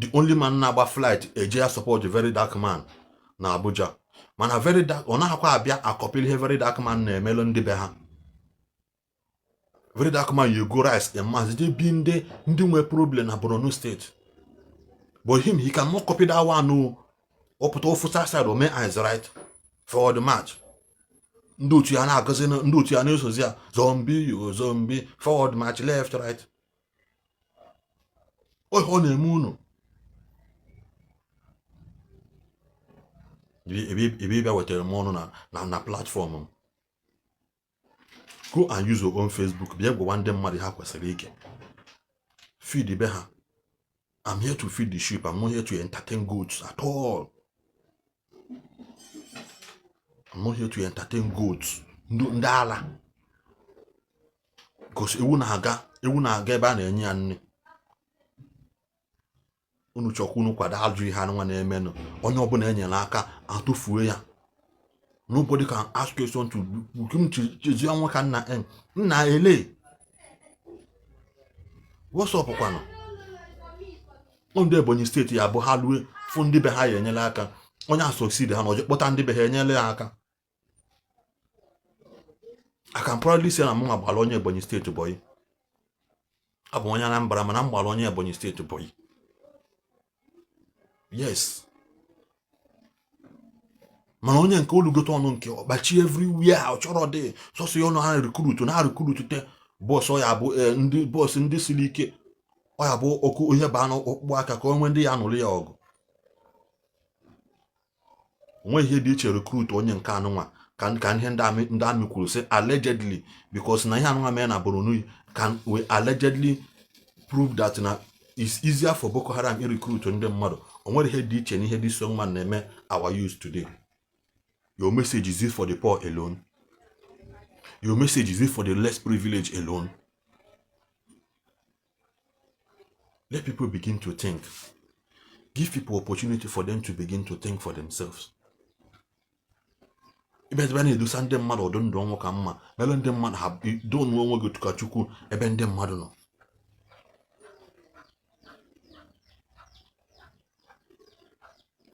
The only man na-agba flight eje ya support the Very Dark Man na Abuja, mana Very Dark ọ naghịkwa abịa akọpịrị ihe Very Dark Man na-emelụ ndị be ha. Very Dark Man you go rice in mass je bi ndị nwe problem na Borno State, but him, he cannot copy that one. O ọ pụta ofusa side o mee eyes right forward march. Ndị otu ya na-agọzi, ndị otu ya na-esozi ya, zombie yo zombie, forward march, left, right. Ọ na-eme unu ebe ebe bịa wetara m ọnụ na platform m. Go and use your own Facebook, bịa gwawa ndị mmadụ ha kwesịrị ige feed be ha. I'm here to feed the sheep. I'm not here to entertain goats at all. I'm not here to entertain goats. Ndị ala, because ewu na-aga ebe a na-enye ya nri. Unu chọkwa unu kwado ajụ ihe anụnwa na-emenụ. Onye ọbụla enyere aka atụfuo ya. Nobody can ask question to chezie nwa ka nna nna ele. What's up kwanụ? Ndị Ebonyi Steeti ya bụ ha lue fụ ndị be ha ya enyere aka, onye a succeed ha na ọjọ kpọta ndị be ha enyere ya aka. I can proudly say na mụ gbara onye Ebonyi Steeti boy. Abụ onye Anambra, mana m gbara onye Ebonyi Steeti boy. Yes, mana onye nke olugote ọnụ nke ọkpachi everywhere ọ chọrọ dị sọsọ ya ọnụ ha recruit na recruit te boss ya bụ ndị boss ndị siri ike. Ọ ya bụ okwu ihe baa n'ọkpụkpụ aka ka o nwee ndị ya nụrụ ya ọgụ. Onwe ihe dị iche recruit onye nke anụnwa ka ihe ndị army kwuru sị allegedly, because na ihe anụnwa mee na Borno can we allegedly prove that na it's easier for Boko Haram recruit ndị mmadụ. O nwere ihe dị iche na ihe this young man na-eme our youth today. Your message, is it for the poor alone? Your message, is it for the less privileged alone? Let people begin to think. Give people opportunity for them to begin to think for themselves. Ebe ebe na-edosa ndị mmadụ ọdụ ndụ ọnwụ ka mma mere ndị mmadụ ha donu onwe gị ka Chukwu ebe ndị mmadụ nọ.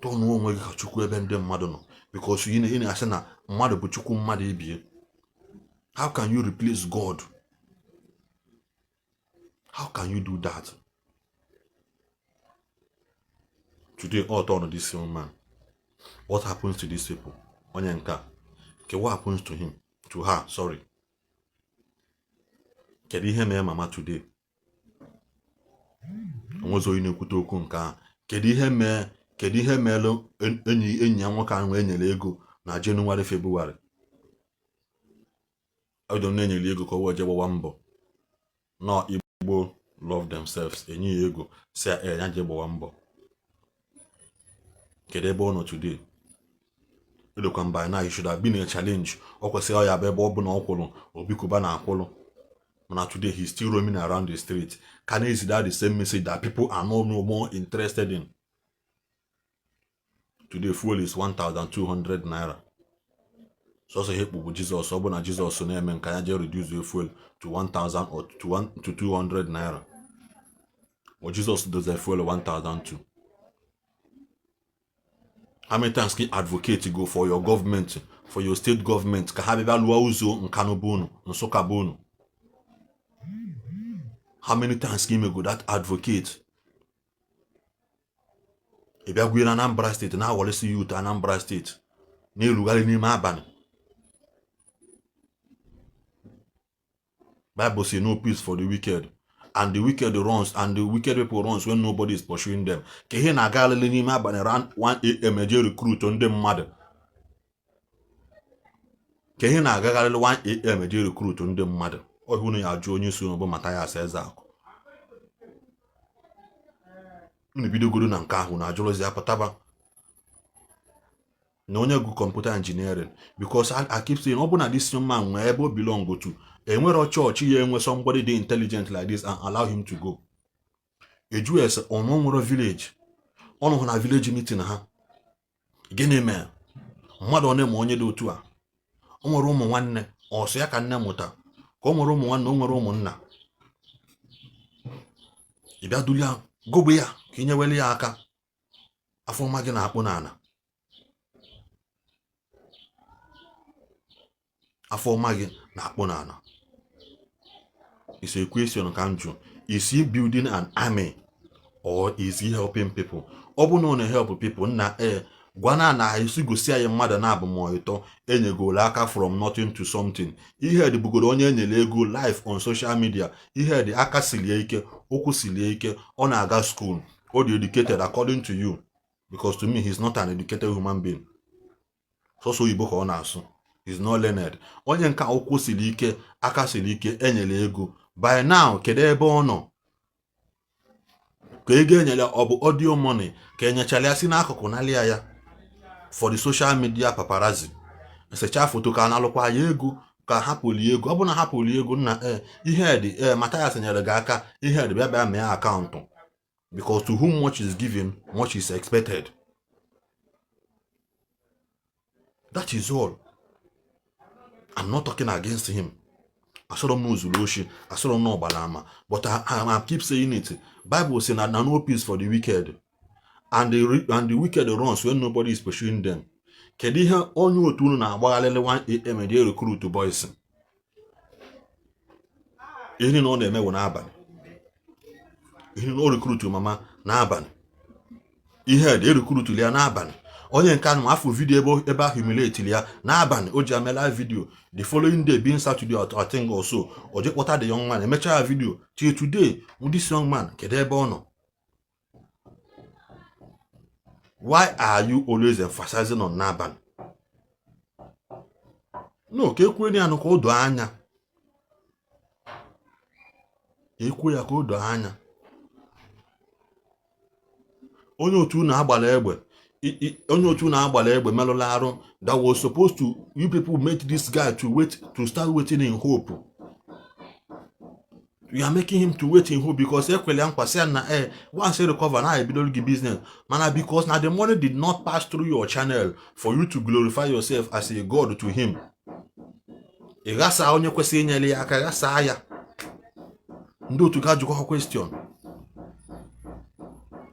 Tọnụ onwe gị ka Chukwu ebe ndị mmadụ nọ, because ị na-asị na mmadụ bụ Chukwu mmadụ ibie. How can you replace God? How can you do that? Today all turn this young man. What happens to these people? Onye nke a, okay, what happens to him, to her, sorry? Kedu ihe mee mama today? Onwezi onye na-ekwute okwu nke ahụ. Kedu ihe meelụ enyi ya nwoke ahụ enyere ego na Jenụwarị, Febụwarị ọdụ na-enyere ego ka o wee jee gbawa mbọ nọ? Igbo love themselves, enye ya ego si ya ya jee gbawa mbọ. Kedu ebe ọ nọ today? Edokwa mba na he should have been a challenge. Ọ kwesịrị ọ ya bụ ebe ọ bụ na ọ kwụrụ, Obi Cubana akwụrụ. Mana today he's still roaming around the street, ka na-ezida the same message that people are no more interested in. Today fuel is 1200 naira. Sọsọ ihe kpugbu Jizọs, ọ bụ na Jizọs na-eme nke anya jee reduce fuel to 1000 or to 1 to 200 naira. But Jizọs dozie fuel 1002. How many times can you advocate go for your government, for your state government, ka ha bịa lụọ ụzọ Nkanu bụ unu, Nsụka bụ unu? How many times can you go that advocate? Ị bịa gwuo na Anambra State, na-awalisi youth Anambra State na-erugharị n'ime abalị. Bible say no peace for the wicked, and the wicked runs, and the wicked people runs when nobody is pursuing them. Ka ihe na-agagharịrị n'ime abalị around 1 a.m. eje recruit ndị mmadụ. Ka ihe na-agagharịrị 1 a.m. eje recruit ndị mmadụ. Ọhịa unu ya ajụ onye isi unu bụ Mathias Ezeaku. Unu bidogoro na nke ahụ na ajụrụzi ya pụtaba na onye gụ computer engineering, because I keep saying, ọ bụ na this young man nwee ebe o belong to, enwero chọọchị ya enwe somebody dị intelligent like this and allow him to go. Eju ese ọnụ nwere village, ọnụ hụ na village meeting ha, gịnị mee mmadụ ọ na-eme onye dị otu a? O nwere ụmụ nwanne, ọsọ ya ka nne mụta, ka o nwere ụmụ nwanne, o nwere ụmụnna. Ị bịa duli ya, gụgbu ya ka ị nyewere ya aka. Afọ ọma gị na-akpụ n'ala, afọ ọma gị na-akpụ n'ala. It's a question ka m jụ. Is he building an army or is he helping people? Ọ bụ na ọ na-help people, nna ee, gwana na esi gosi anyị mmadụ na-abụ ma ịtọ enyegoro aka from nothing to something. Ihe dị bugoro onye enyere ego live on social media. Ihe dị aka silie ike, ụkwụ silie ike, ọ na-aga school, ọ dị educated according to you, because to me he's not an educated human being. Sọsọ oyibo ka ọ na-asụ, he's not learned. Onye nke ụkwụ siri ike, aka siri ike, enyere ego, by now kedu ebe ọ nọ? Ka ego enyere ọ bụ audio money ka enyechara ya si n'akụkụ nalia ya for the social media paparazzi, esecha foto ka na-alụkwa ya ego, ka hapụli ego. Ọ bụ na hapụli ego, nna ee, ihe dị ee, Mathias nyere gị aka, ihe dị, bịa bịa mee akaụntụ, because to whom much is given, much is expected. That is all. I'm not talking against him. Asọrọ m na ozuru oshi, asọrọ m na ọgbara ama, but I keep saying it. Bible say na no peace for the wicked, and the wicked runs when nobody is pursuing them. Kedu ihe onye otu unu na-agbagharịrị 1 a.m. eje recruit boys? Ihe na ọ na-eme bụ n'abalị. Ihe na o recruit mama n'abalị, ihe dị erecruituli ya n'abalị. Onye nke anụ afọ video ebe ahụ humiliateli ya n'abalị, o ji amela video the following day being Saturday I think or so, o je kpọta the young man, emechaa ya video. Till today this young man kedu ebe ọ nọ? Why are you always emphasizing on n'abalị? No, ka ekwue ya nụ ka o doo anya, ekwu ya ka o doo anya. Onye otu na-agbala egbe, onye otu na-agbala egbe merụla arụ, that was supposed to, you people made this guy to wait, to start waiting in hope. You are making him to wait in hope because ekwele ya nkwa sị ya na eh, once you recover na ebidoro gị business, mana because na the money did not pass through your channel for you to glorify yourself as a god to him. Ị ghasaa onye kwesịrị inyere ya aka, ghasaa ya. Ndị otu ga ajụkwa question.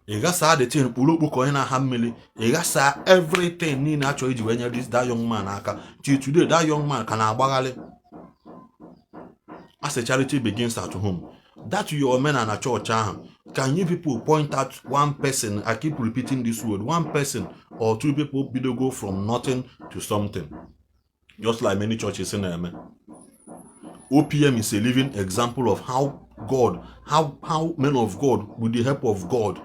Ị ghasaa the thing kpụrụ okpu ka onye na-aha mmiri. Ị ghasaa everything niile achọrọ iji wee nyere this that young man aka. Till today that young man ka na-agbagharị. As a charity begins at home, that your omenala church ahụ, can you people point out one person? I keep repeating this word, one person or two people bidogo from nothing to something, just like many churches na-eme. OPM is a living example of how God, how men of God, with the help of God,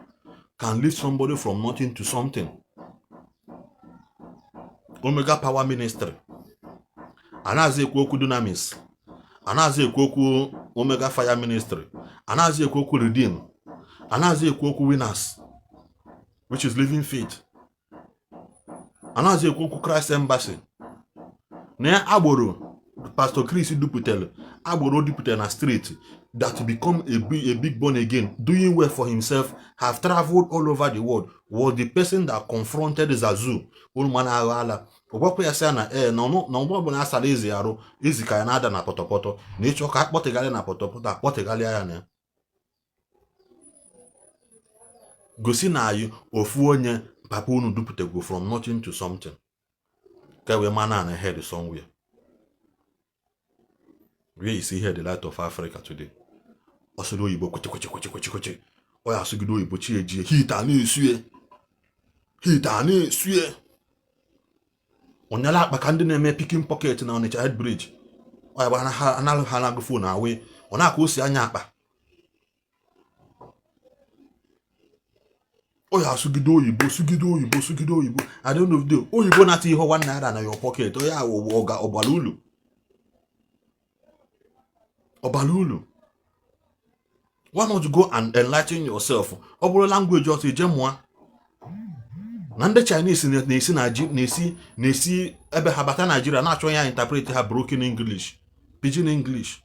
can lift somebody from nothing to something. Omega Power Ministry, anaghịzi ekwu okwu Dunamis, anaghịzi ekwu okwu Omega Fire Ministry, anaghịzi ekwu okwu Redeem, anaghịzi ekwu okwu Winners, which is Living Faith. Anaghịzi ekwu okwu Christ Embassy na ya agboro Pastor Chris duputere, agboro duputere na street that become a big born again, doing well for himself, have traveled all over the world, was the person that confronted Zazu ụmụ agha ala. Ọ gwakwa ya sị na ee, na mgbe ọbụla asara ezi arụ, ezi ka ya na-ada na pọtọpọtọ, na ịchọ ka akpọtịgharị na pọtọpọtọ, akpọtịgharịa ya na ya gosi na anyị ofu onye papa unu dupụtago from nothing to something, ka wee mana na head somewhere. Where is he? The light of Africa today. Ọ sịrị oyibo kwechi kwechi kwechi kwechi kwechi, ọ ya asụgide oyibo chi ejie, heat a na-esue, heat a na-esue. Onyela akpa ka ndị na-eme picking pocket na Onitsha Head Bridge. Ọ ya bụ analụ ha na-agụ phone awe, ọ na-aka o si anya akpa. Ọ ya asụgide oyibo, sụgide oyibo, sụgide oyibo. At the end of the day, oyibo na-ata ihe ₦1 na your pocket. Ọ ya ọga ọgbara ulu, ọbara ulu. Why not go and enlighten yourself? Ọ bụrụ language ọzọ, ije mụọ na ndị Chinese na-esi na-esi na-esi ebe ha bata Nigeria na-achọ ya interpret ha broken English, pidgin English.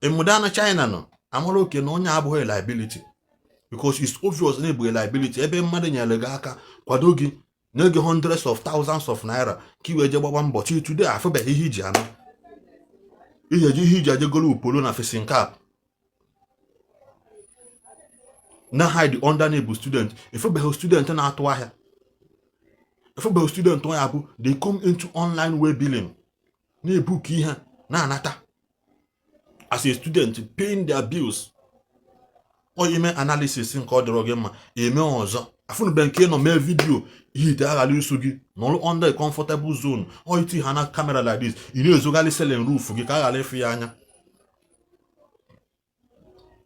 Ịmụda na China nọ amara oke na onye abụghị liability, because it's obvious na ebughị liability ebe mmadụ nyere gị aka, kwado gị, nye gị hundreds of thousands of naira ka i wee jee gbagba mbọ. Chi today afụbeghị ihe iji anụ ihe eji ihe iji ajegolo upolo na facing cap na hide under na-ebu student. Efebeghị student na-atụ ahịa, efebeghị student ya bụ they come into online way billing, na-ebuku ihe na-anata as a student, paying their bills. Ọ ime analysis nke ọ dịrọ gị mma eme ọzọ. Afụnube nke nọ mee video, heat aghara isu gị, nọrọ under a comfortable zone. Ọ iti ha na camera like this, ị na-ezogharị ceiling roof gị ka a ghara ịfụ ya anya.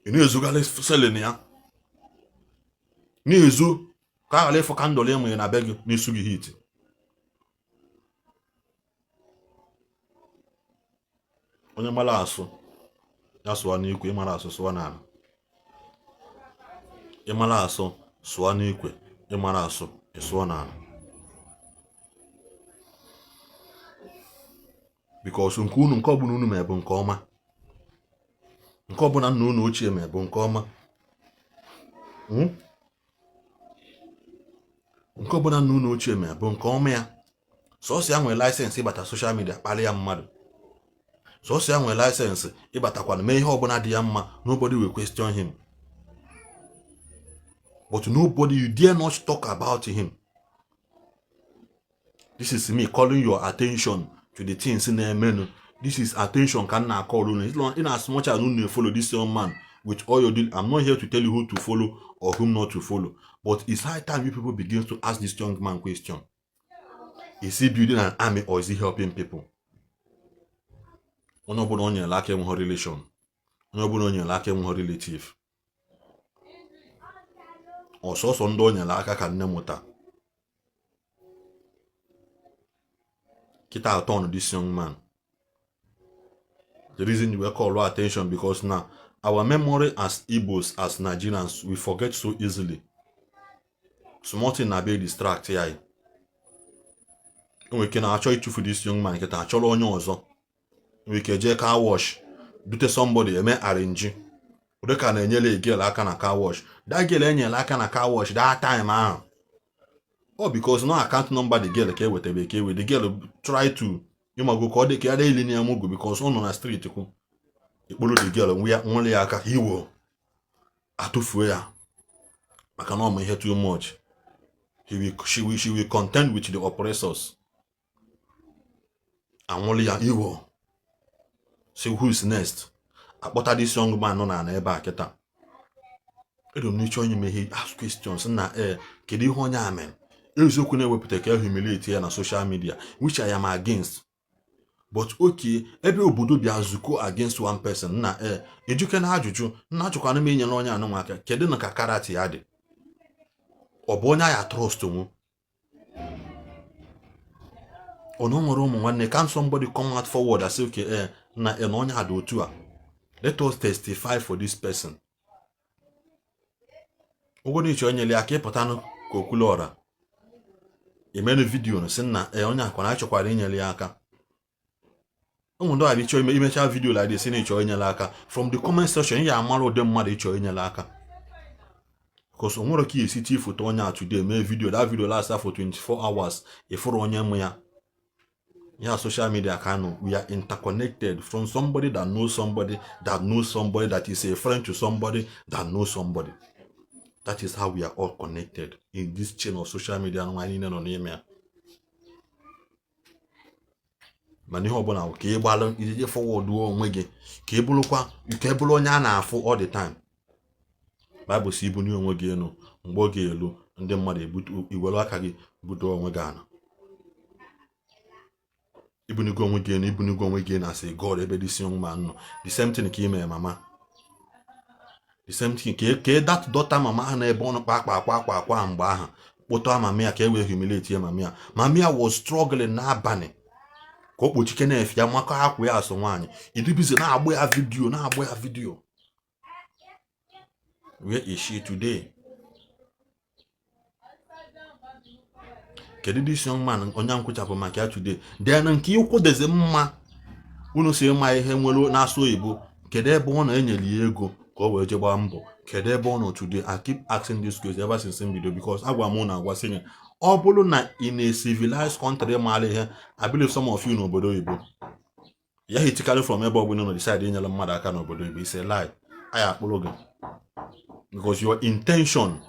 Ị na-ezogharị ceiling ya, na-ezo ka a ghara ịfụ candle enwere na be gị na-esu gị heat. Onye mara asụ ya sụọ n'ikwe, ịmara asụ sụọ n'ala. Ịmara asụ sụọ n'ikwe, ịmara asụ ịsụọ n'ala, because nke unu, nke ọbụla unu mee bụ nke ọma, nke ọbụla nna unu ochie mee bụ nke ọma. Nke ọbụla nna unu ochie mee bụ nke ọma. Ya sọsọ ya nwere license ịbata social media kparịa mmadụ, sọsọ ya nwere license ịbatakwana mee ihe ọbụla dị ya mma. Nobody will question him, but nobody, you dare not talk about him. This is me calling your attention to the things na-emenụ. This is attention ka m na-akọrọ unu. In as much as unu follow this young man with all your deal, I'm not here to tell you who to follow or whom not to follow, but it's high time you people begin to ask this young man question. Is he building an army or is he helping people? Onye ọbụla o nyere aka enweghị relation, onye ọbụla o nyere aka enweghị relative. Ọsọsọ ndị o nyere aka ka nne mụta kịta atọ on this young man. The reason you were call attention, because now our memory as Igbos, as Nigerians, we forget so easily. Small thing na-abịa distract ya. Enwere ike na-achọ ịchụfu this young man kịta, achọrọ onye ọzọ. Nwere ike jee car wash, dute somebody, eme arrange ụdị ka na-enyere girl aka na car wash. That girl enyere aka na car wash that time ahụ, ọ because no account number the girl ka ewetebe, ka ewe the girl try to ịmago ka ọ dị ka ya ili na ya mugu, because ọ nọ na street kwu ikpuru the girl nwere ya aka iwo atụfuo ya, maka na ọ ma ihe too much. He will, she will, she will contend with the oppressors. Anwụrụ ya iwo, say who is next? Akpọta this young man nọ n'ala ebe a kịta. Edo m n'ịchọ onye meghe ask questions na ee, kedu ihe onye a mere? Eziokwu na-ewepụta ka humiliate ya na social media, which I am against, but okay, ebe obodo bịa zukọ against one person na ee, ejuke na ajụjụ nna achọkwana m inyere onye anụnwa aka. Kedu na ka character ya dị? Ọ bụ onye aya trust nwu? Ọ na o nwere ụmụ nwanne? Can somebody come out forward and say, okay, eh, na na onye a dị otu a, let us testify for this person? Ụgwọ na iche onyere ya ka ịpụtanụ ka okwulu ọra. Emere video na sị na ee, onye akwa na achọkwara inyere ya aka. Ụmụ ndị ọbịa ịchọ ime, imecha video like this na ịchọ inyere aka, from the comment section ya amara ụdị mmadụ ịchọ inyere aka, because o nwere ka esi tii foto onye a today, mee video, that video last for 24 hours, ịfụrụ onye mụ ya. Ya social media ka nọ, we are interconnected from somebody that knows somebody that knows somebody that is a friend to somebody that knows somebody. That is how we are all connected in this chain of social media nwa anyị niile nọ n'ime ya. Mana ihe ọbụla bụ ka ị gbalụ ije forward onwe gị, ka ị bụrụkwa, ka ị bụrụ onye a na-afụ all the time. Bible si ibunye onwe gị elu, mgbe ọ ga-elu ndị mmadụ ebute iwere aka gị budo onwe gị ana. Ibunigo onwe gị elu, ibunigo onwe gị elu asị God ebe this young man nọ. The same thing ka ị mere mama, the same thing ka that daughter mama ha na-ebe ọnụ kpa akpa akwa akwa akwa mgbe ahụ kpụta mama ya ka e wee humiliate ya. Mama ya, mama ya was struggling n'abalị ka o kpochike na-efe ya makọ akwa ya asụ nwaanyị idibizi na-agba ya video, na-agba ya video. Where is she today? Kedu this young man onye nkwụchapụ maka ya today? Then nke ịkwụdezi mma unu si mma ihe nwere na-asụ oyibo, kedu ebe ọ na-enyere ya ego ka o wee jee gbaa mbọ? Kedu ebe ọ nọ today? I keep asking this question ever since video, because agwa m na agwa sị ya, ọ bụrụ na in a civilized country maara ihe, I believe some of you n'obodo oyibo ya hitikarị from ebe ọbụla nọ decide inyere mmadụ aka n'obodo oyibo, it's a lie. Anyị akpụrụ gị because your intention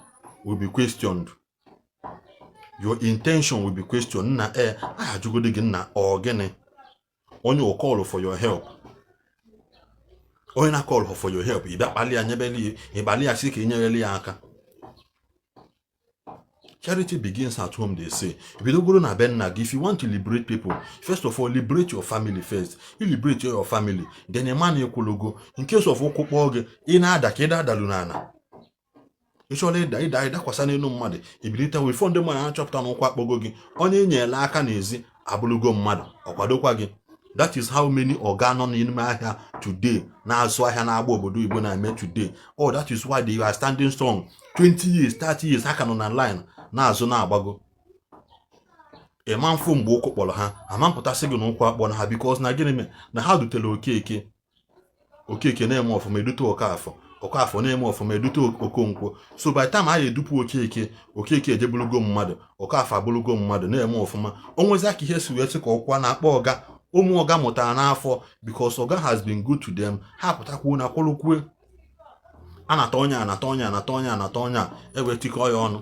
will be questioned. Your intention will be questioned. Nna e anyị ajụgodi gị, nna, ọ gịnị onye o call for your help, onye na call for your help, ị bịa kpali ya nyebeli ya, ịkpali ya sị ka ị nyereli ya aka. Charity begins at home, they say. Bidogoro na be nna gị. If you want to liberate people, first of all, liberate your family first. You liberate your family, then a man ekwulogo in case of ụkwụ kpọọ gị, ị na-ada ka ị na-adalu n'ala. Ị chọrọ ịda, ịda, ịdakwasa n'elu mmadụ, ibilite wee fọ ndị mmadụ na-achọpụta na ụkwụ akpọgo gị. Onye enyela aka n'ezi abụrụgo mmadụ ọ kwadokwa gị. That is how many ọga nọ n'ime ahịa today na-azụ ahịa na-agba obodo oyibo na-eme today. Oh, that is why they are standing strong. 20 years, 30 years, ha ka nọ na line na-azụ na-agbago. Ịma mfụ mgbe ụkwụ kpọrọ ha, ama mpụtasị gị na ụkwụ akpọrọ ha, because na gịnị mere na ha dutere Okeke, Okeke na-eme ọfụma, edute Okafọ, Okafọ na-eme ọfụma, edute Okonkwo. So by the time a ya edupu Okeke, Okeke ejebulugo mmadụ, Okafọ abụrụgo mmadụ na-eme ọfụma. O nwezi aka ihe si wee sị ka ọkwa na-akpọ ọga, ụmụ ọga mụtara n'afọ, because ọga has been good to them. Ha pụtakwuo na kwụrụkwue anata onye, anata onye, anata onye, anata onye a ewee tikọ ya ọnụ,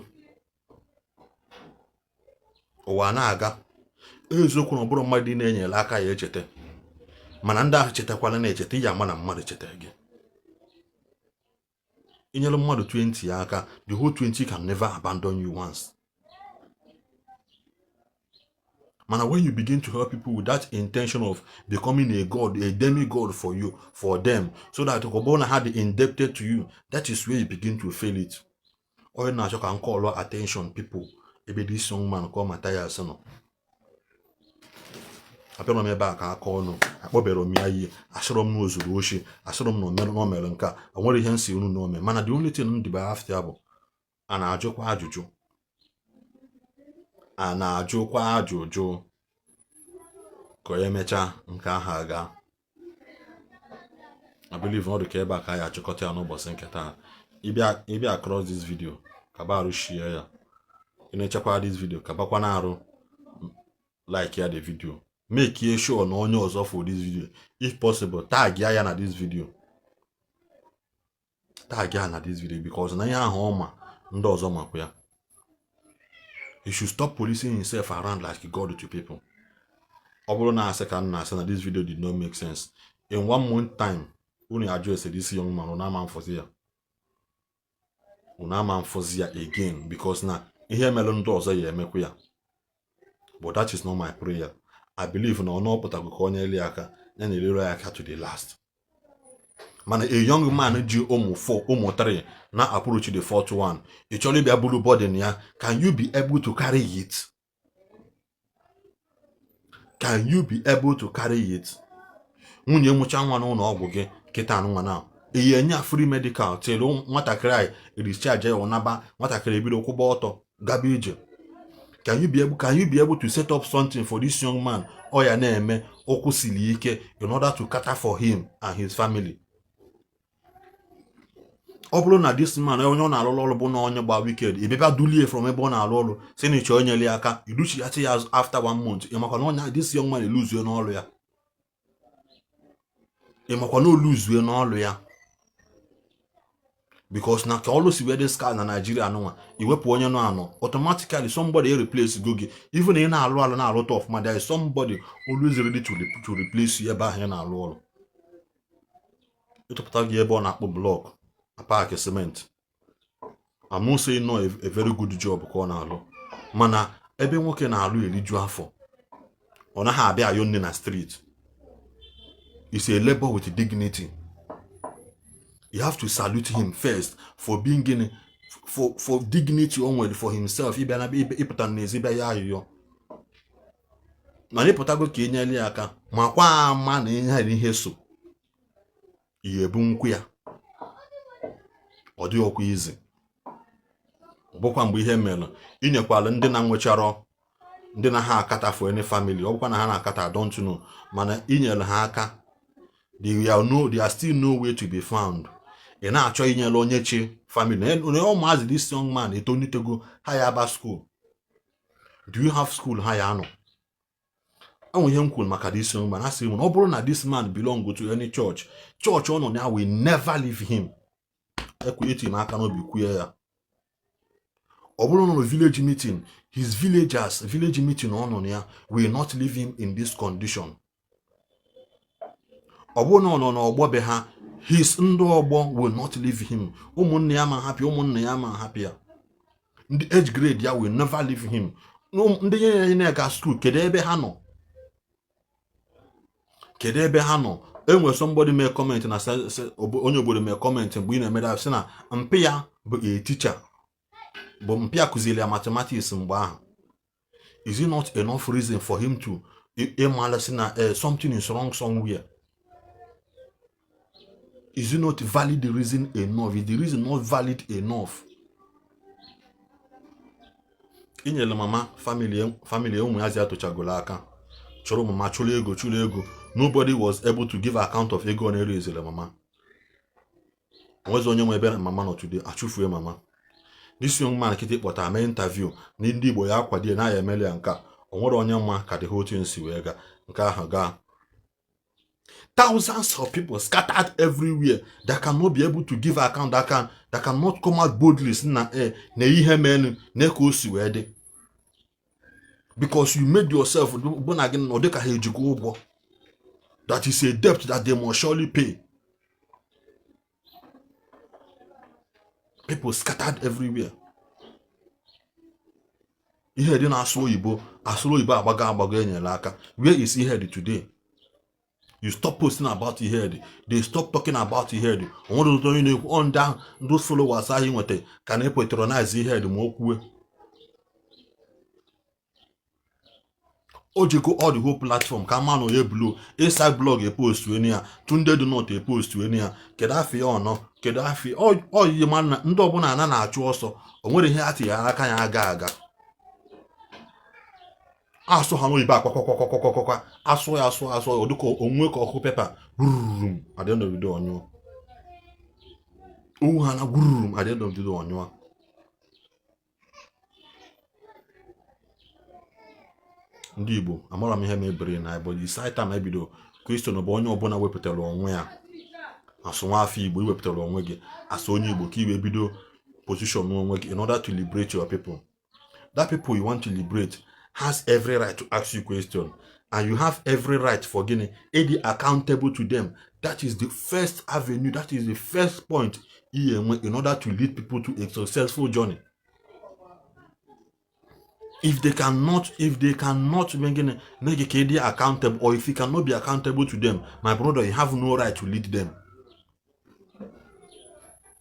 ụwa na-aga. Eziokwu na ọ bụrụ mmadụ na-enyere aka ya echeta, mana ndị ahụ chetakwala na-echeta ya ama na mmadụ chetara gị. Inyere mmadụ 20 ya aka, the whole 20 can never abandon you once. Mana when you begin to help people with that intention of becoming a god, a demigod for you, for them, so that ọ bụrụ na ha dị indebted to you, that is where you begin to fail it. Onye na-achọ ka m call attention people ebe this young man ka ọ Mathias nọ, abịara m ebe a ka aka ọnụ akpọbere m ya ihe, asịrọ m na o zuru oshi, asịrọ m na o mere nke a, o nwere ihe nsi unu na ome. Mana the only thing m dịba after ya bụ a na-ajụkwa ajụjụ, a na-ajụkwa ajụjụ ka emechaa nke ahụ aga. I believe ọ dị ka ebe a ka anyị achịkọta ya n'ụbọchị nke taa. Ịbịa across this video, ka ba arụ share ya. Ị na-echekwa this video, ka bakwa na arụ like ya the video, make sure na onye ọzọ for this video. If possible, tag ya na this video, tag ya na this video, because na ihe ahụ ọ ma ndị ọzọ makwa ya. He should stop policing himself around like God to people. Ọ bụrụ na asị ka m na-asị na this video did not make sense, in one month time unu ajụ ese this young man, unu ama mfụzi ya, unu ama mfụzi ya again, because na ihe mere ndị ọzọ ya emekwa ya. But that is not my prayer. I believe na ọnụ ọpụtago ka onye eli aka ya na-elere ya aka to the last. Mana a young man ji ụmụ 4, ụmụ 3 na approach the fourth one, ị chọrọ ịbịa buru burden ya. Can you be able to carry it? Can you be able to carry it? Nwunye mụcha nwa n'ụlọ ọgwụ gị kịta nwa na eyi enye ya free medical till nwatakịrị anyị discharge ya, ọnaba nwatakịrị ebido kwụba ọtọ gaba ije. Can you be able to set up something for this young man ọ ya na-eme ụkwụ siri ike in order to cater for him and his family? Ọ bụrụ na this man onye ọ na-alụ ọrụ bụ na onye gba wicked, ị bịa dulie from ebe ọ na-alụ ọrụ si na ịchọ onyere ya aka, iduchighata ya azụ after one month, ị makwa na onye this young man eluzue n'ọrụ ya. Ị makwa na oluzue n'ọrụ ya, because na ka ọrụ si wee dị scarce na Nigeria nụnwa, iwepụ onye nọ anọ, automatically somebody replace go gị. Even ị na-alụ alụ na-alụta ọfụma, there is somebody always ready to replace you ebe ahụ ị na-alụ ọrụ. Ịtụpụta gị ebe ọ na-akpụ block na pack cement, I'm not saying no a very good job ka ọ na-alụ, mana ebe nwoke na-alụ eriju afọ, ọ naghị abịa ayọ nne na street. It's a labor with dignity. You have to salute him first for being gịnị, for dignity o nwere for himself ịbịa na ịpụta n'ezi bịa ya ayụyọ. Mana ịpụtago ka e nyere ya aka, ma kwa ama na ihe ihe so ihe ebu nkwụ ya, ọ dị ọkwa izi. Ọ bụkwa mgbe ihe mere inyekwala ndị na nwecharọ, ndị na ha akata for any family, ọ bụkwa na ha na-akata, I don't know, mana inyere ha aka, they are no they are still nowhere to be found. Ị na-achọ inyere onye chi family na ụmụazị. This young man etonitego, ha ya aba school. Do you have school ha ya anọ? Enwe ihe m kwuru maka this young man. Ha sị m na ọ bụrụ na this man belong to any church, church ọ nọ na ya will never leave him. Ekwe eti m aka n'obi kwue ya. Ọ bụrụ na ọ nọ village meeting, his villagers, village meeting ọ nọ na ya will not leave him in this condition. Ọ bụrụ na ọ nọ n'ọgbọ be ha, his ndị ọgbọ will not leave him. Ụmụnne ya ma hapụ, ụmụnne ya ma hapụ ya, ndị age grade ya will never leave him. Ndị nye ya na-aga school, kedu ebe ha nọ? Kedu ebe ha nọ? Enwere somebody mee comment na onye obodo mee comment mgbe ị na-emere, sị na mpi ya bụ a teacher, bụ mpi ya kụziri ya mathematics mgbe ahụ. Is it not enough reason for him to ịmala sị na something is wrong somewhere? Is it not valid reason enough? Is the reason not valid enough? Inyere mama family ụmụ ya zi atụchagolo aka, chụrụ mama, chụrụ ego, chụrụ ego. Nobody was able to give account of ego ọ na-eri ezere mama. Onwezi onye nwe ebe mama nọ today. Achụfue mama. This young man kịtị kpọtara mee interview na ndị Igbo ya akwado na ya emeli ya nke a, o nwere onye mma ka the whole thing si wee gaa. Nke ahụ gaa, thousands of people scattered everywhere that cannot be able to give account, that cannot come out boldly si na na ihe menu na ka o si wee dị, because you made yourself bụ na gị na ọ dịka ha ejikwa ụgwọ. That is a debt that they must surely pay. People scattered everywhere. Ihe dị na-asụ oyibo, asụrụ oyibo agbago agbago, enyere aka. Where is ihe dị today? You stop posting about ihe dị, they stop talking about ihe dị. Onwere ụtọ onye na-ekwu ọ ndị ahụ, ndị followers ahụ nweta ka na-epatronize ihe dị ma o kwue. O jego all the whole platform ka ma na onye blow inside blog epost enu ya, Tunde do not epost enu ya. Kedu afọ ya ọnọ? Kedu afọ oyiyi? Ma ndị ọbụla ana na-achụ ọsọ, o nwere ihe a tinyere aka ya aga aga. Asụ ha n'oyibo akwakwakwakwakwa, asụ ya, asụ asụ, ọ dịka onwe ka ọkụ pepa rurum. At the end of the day, ọnyụọ owu ha na gwururum. At the end of the day, ọnyụọ. Ndị Igbo, amara m ihe mebiri na but the side time ebido question bụ onye ọbụla wepụtara onwe ya asụ nwa afọ Igbo, iwepụtara onwe gị asụ onye Igbo ka iwe bido position onwe gị in order to liberate your people. That people you want to liberate has every right to ask you question, and you have every right for gịnị ịdị accountable to them. That is the first avenue, that is the first point ị enwe in order to lead people to a successful journey. If they cannot make gị ka ị dị accountable, or if you cannot be accountable to them, my brother, you have no right to lead them,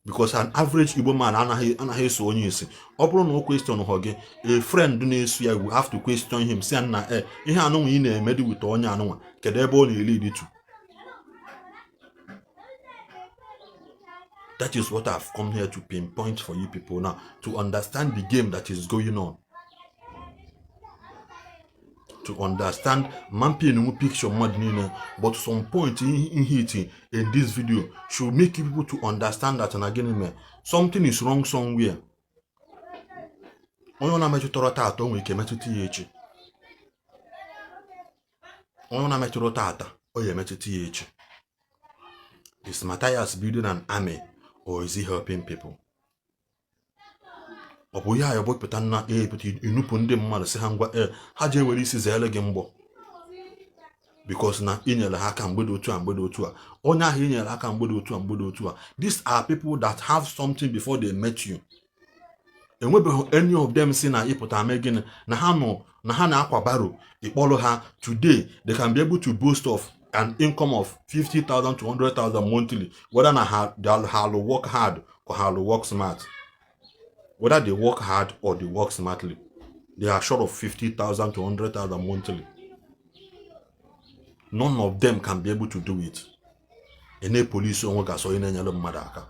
because an average Igbo man anaghị eso onye isi. Ọ bụrụ na o question họ gị, a friend na-eso ya will have to question him, si na e ihe anụnwa ị na-eme dị with onye anụnwa, kedu ebe ọ na-elead to? That is what I've come here to pinpoint for you people now, to understand the game that is going on. to understand mampin picture mmadụ niile, but some point in hit in this video should make you people to understand that na gịnị mee, something is wrong somewhere. Onye ọ na-emetụtara taata, o nwere ike metụta ya echi. Onye ọ na-emetụrụ taata, ọ ya emetụta ya echi. Is Matthias building an army or is he helping people? Ọ bụ ihe a pụta na epụta inupụ ndị mmadụ, si ha ngwa, ee, ha ji ewere isi zeere gị mgbọ because na inyere ha aka mgbe dị otu a, mgbe dị otu a. Onye ahụ inyere aka mgbe dị otu a, mgbe dị otu a, these are people that have something before they met you. Enwebeghị any of them si na ịpụta mee gịnị na ha nọ na ha na-akwa barrow ịkpọrọ ha. Today they can be able to boast of an income of 50,000 to 100,000 monthly, whether na ha will work hard or ha will work smart, whether they work hard or they work smartly, they are short of 50,000 to 100,000 monthly. None of them can be able to do it. Ene polisi onwe ga-asọ onye na-enyere mmadụ aka.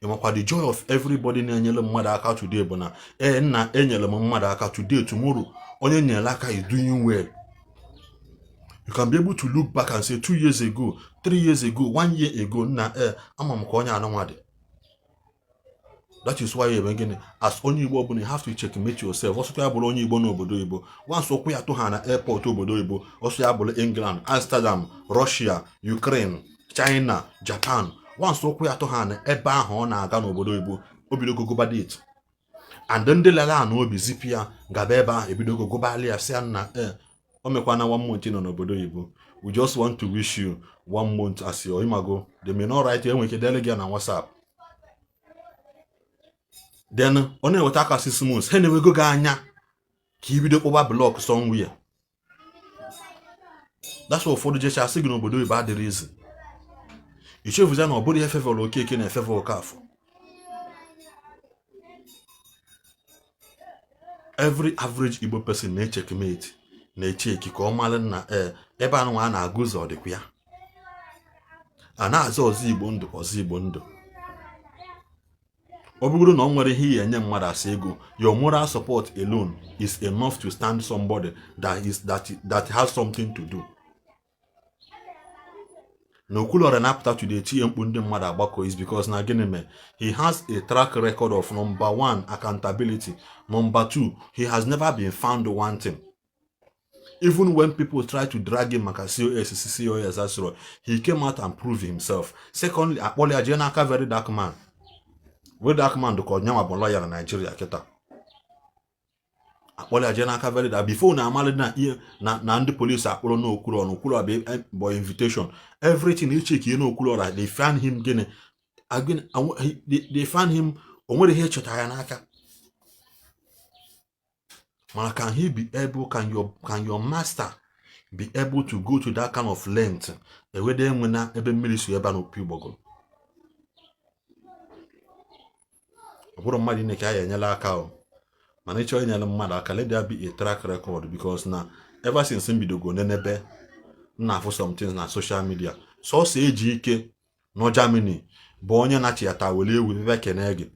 Ịmakwa the joy of everybody na-enyere mmadụ aka today bụ na, ee, nna, enyere m mmadụ aka today, tomorrow onye nyere aka is doing well. You can be able to look back and say 2 years ago, 3 years ago, one year ago, nna, ee, ama m ka onye anụnwa dị. That is why ebe gịnị, as onye Igbo ọbụla, you have to checkmate yourself. Ọsọkwa ya bụrụ onye Igbo n'obodo oyibo, once ụkwụ ya tụ ha na airport obodo oyibo, ọsọ ya bụrụ England, Amsterdam, Russia, Ukraine, China, Japan, once ụkwụ ya tụ ha na ebe ahụ ọ na-aga n'obodo oyibo, o bidogo gụba date and ndị lere ana obi zipụ ya gaba ebe ahụ, ebidogo gụbalị ya, sị ya, nna, ee, o mekwana one month nọ n'obodo oyibo, we just want to wish you one month as your imago. They may not write, enwere ike dele gị ya na WhatsApp. Then ọ na-eweta aka 6 months, ha na-enwego gị anya ka ibido kpụba block somewhere. That's why ụfọdụ jecha asị gị n'obodo oyibo adịrị izi. Ichefuza na ọ bụrụ ihe fevọrọ Okeke na efevọ Okafọ. Every average Igbo person na-echeckmate, na-echeki ka ọ mara na, ee, ebe anụnwa a na-agụ ụzọ ọ dịkwa ya a na-azọ ọzọ Igbo ndụ, ọzọ Igbo ndụ. Ọ bụrụ na ọ nwere ihe ihe enye mmadụ asa ego, your moral support alone is enough to stand somebody that is that that has something to do. Na Okwuluora na-apụta today tinye mkpu, ndị mmadụ agbakọ, is because na gịnị mee, he has a track record of, number one, accountability; number two, he has never been found wanting. Even when people try to drag him maka COS, COS asịrọ, he came out and proved himself. Secondly, akpọrọ ya jee n'aka Very Dark Man. Very Dark Man dịka ọnyanwa bụ lawyer na Nigeria kịta. Akpọrọ ya jee n'aka Very Dark before na amalị na ihe na ndị polisi akpọrọ n'Okwuluora, Okwuluora bụ invitation, everything icheki ihe n'Okwuluora. They found him gịnị? They found him, o nwere ihe echọtara ya n'aka. Mana can he be able, can your master be able to go to that kind of length ewede enwe na ebe mmiri si ebe a n'opi ụgbọgụrụ? Ọ bụrụ mmadụ niile ka a ya enyela aka o, mana ịchọọ inyere mmadụ aka, let there be a track record, because na ever since m bidogo nenebe, m na-afụ some things na social media. Sọsọ eji ike nọ Germany bụ onye na-achịata were ewu ebe kene gị,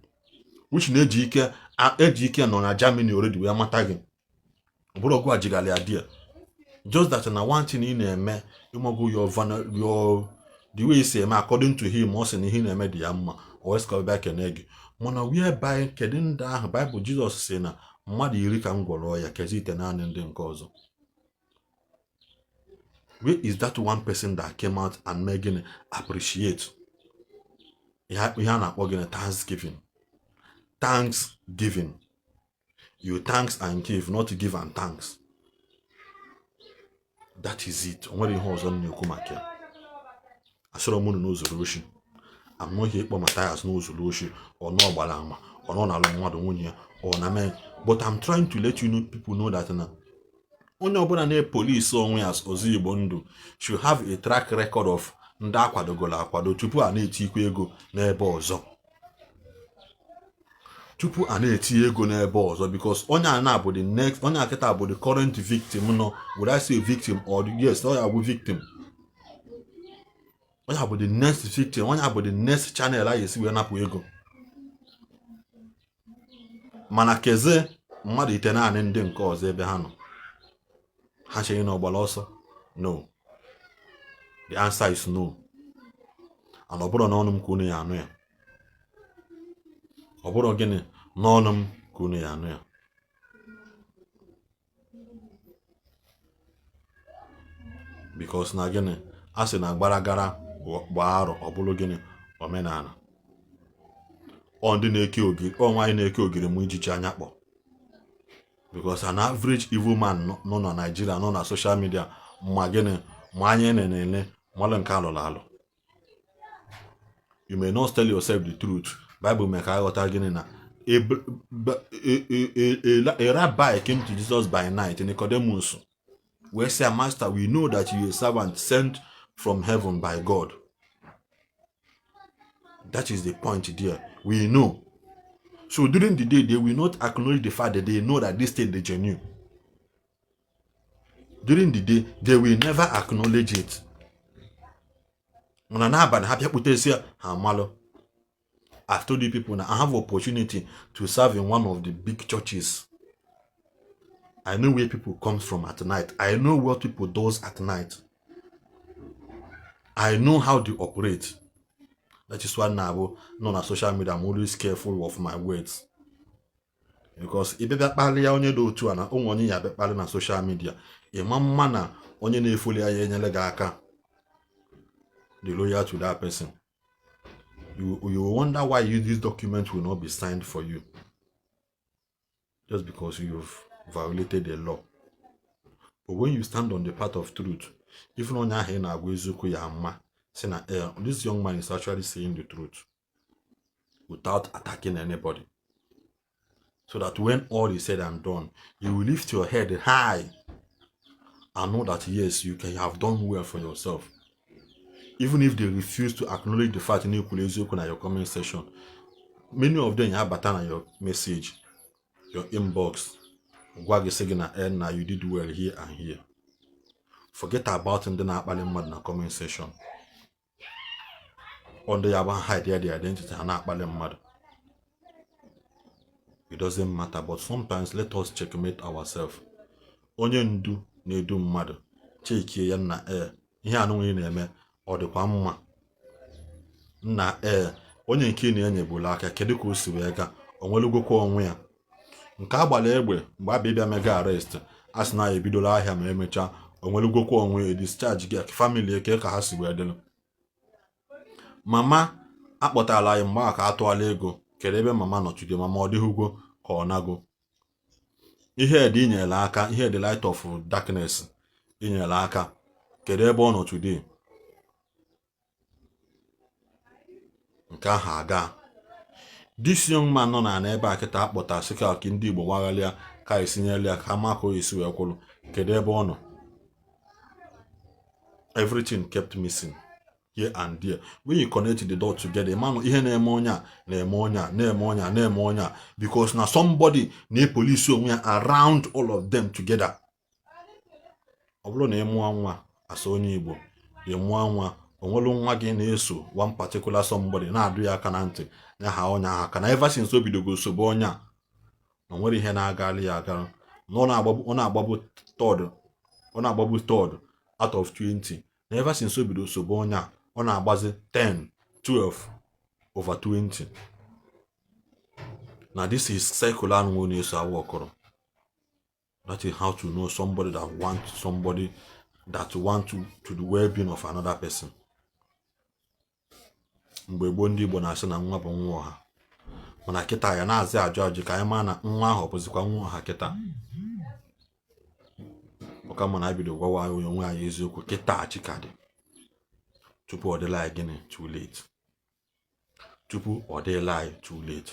which na eji ike, eji ike nọ na Germany already wee mata gị. Ọ bụrụ ọgụ ajigala ya there, just that na one thing ị na-eme, ịmago your the way isi eme, according to him, ọ sị na ihe ị na-eme dị ya mma, o wee sị ka ọ bịa kene gị. Mana whereby, kedu ndị ahụ Baịbụl Jizọs sị na mmadụ 10 ka m gwọrọ ya, kezi ite naanị ndị nke ọzọ? Where is that one person that came out and mee gịnị, appreciate ihe a na-akpọ gịnị, thanksgiving? Thanksgiving, you thanks and give, not give and thanks. That is it. O nwere ihe ọzọ m na-ekwu maka ya. Asịrọ m unu n'ozuru oshi. Amaghị ịkpọ Mathias n'ozuru oshi, ọ nọ gbara ama, ọ nọ n'alụ mmadụ nwunye ya, ọ na mee, but I'm trying to let you know, people know that na onye ọbụla na-epolisi onwe ya ọzọ Igbo ndụ should have a track record of ndị akwadogoro akwado tupu a na-etikwa ego n'ebe ọzọ, tupu a na-etinye ego n'ebe ọzọ, because onye a na-abụ the next, onye akịta bụ the current victim nọ. Would I say victim or the, yes, onye bụ victim, onye bụ the next victim, onye bụ the next channel a ga-esi wee napụ ego. Mana keze mmadụ ite naanị ndị nke ọzọ ebe ha nọ. Ha chere na ọgbara ọsọ? No, the answer is no. And ọ bụrụ n'ọnụ m ka unu ya anụ ya, ọ bụrụ gịnị n'ọnụ m ka unu ya anụ ya. Because na gịnị, a sị na gbaragara gbaa arọ, ọ bụrụ gịnị, omenala. Ọ ndị na-eke ogiri, ọ nwaanyị na-eke ogiri mụ ijiji anya kpọ. Because an average evil man nọ na Nigeria, nọ na social media, ma gịnị, ma anya na-ele malụ nke alụrụ alụ. You may not tell yourself the truth. Bible mee ka aghọta gịnị, na a rabbi came to Jesus by night, Nicodemus, wee sị, "Master, we know that you are a servant sent from heaven by God." That is the point there. We know. So during the day, they will not acknowledge the fact that they know that this thing is genuine. During the day, they will never acknowledge it. Mana n'abalị, ha bịakputesi ya, ha amalụ. I've told you people now, I have opportunity to serve in one of the big churches. I know where people comes from at night. I know what people does at night. I know how they operate. That is why now nọ na social media, I'm always careful of my words. Because ị bịa kparịa ya onye dị otu a na onwe onye ya bịa kparị na social media, ịma mma na onye na-efoli ya enyere gị aka, the loyal to that person. You will wonder why this document will not be signed for you. Just because you've violated the law. But when you stand on the path of truth, even onye ahụ ị na-agwa eziokwu ya mma sị na this young man is actually saying the truth without attacking anybody. So that when all is said and done, you will lift your head high and know that yes, you can have done well for yourself. Even if they refuse to acknowledge the fact na ekwuru eziokwu na your comment section, many of them ya bata na your message, your inbox, gwa gị sị gị na na you did well here and here. Forget about ndị na-akpali mmadụ na comment section. Ọ ndị ya bụ hide their identity, ha na-akpali mmadụ. It doesn't matter, but sometimes let us checkmate ourselves. Onye ndu na-edu mmadụ, chekie ya na ihe anụnwa ị na-eme, ọ dịkwa mma? Nna, onye nke ị na-enyebụla aka, kedu ka o si wee gaa? O nwelugokwa onwe ya nke agbara egbe mgbe abịa bịa mega arrest, a sị na ya ebidola ahịa, ma emechaa o nwelugokwa onwe ya, discharge gị, family eke ka ha si wee dịlụ. Mama akpọtara anyị mgbe a ka atụọla ego, kedu ebe mama nọ today? Mama ọ dịghịgwo ka ọ nago? Ihe dị inyere aka, ihe dị light of darkness inyere aka, kedu ebe ọ nọ today? Nke ahụ aga. This young man nọ na ebe a kịta akpọta sị ka ndị Igbo gbaghalịa ka esinyela ya ka ama ka o esi wee kwụrụ, kedu ebe ọ nọ? Everything kept missing here and there. When you connect the dot together, manụ ihe na-eme onye a, na-eme onye a, na-eme onye a, na-eme onye a, because na somebody na-epolisi onwe ya around all of them together. Ọ bụrụ na ị mụọ nwa asa onye Igbo, ị mụọ nwa, onwelu nwa gị na-eso one particular somebody, na-adụ ya aka na ntị ya ha onye ahụ aka na ever since o bidogo sobe onye a, na onwere ihe na-agali ya agara, na ọ na-agbagbu third, ọ na-agbagbu third out of 20, na ever since o bido sobe onye a, ọ na-agbazi 10, 12 over 20, na this is cycle anụ na-eso awụ ọkọrọ. That is how to know somebody that want somebody that want to the well-being of another person. Mgbe gboo, ndị Igbo na-asị na nwa bụ nwa ọha, mana kịta ya na-azị ajụ ajụ ka anyị maa na nwa ahụ ọ bụzikwa nwa ọha kịta. Ọka mma na anyị bido gwawa onwe anyị eziokwu kịta chika dị tupu ọ dịla anyị gịnị, too late, tupu ọ dịla anyị too late.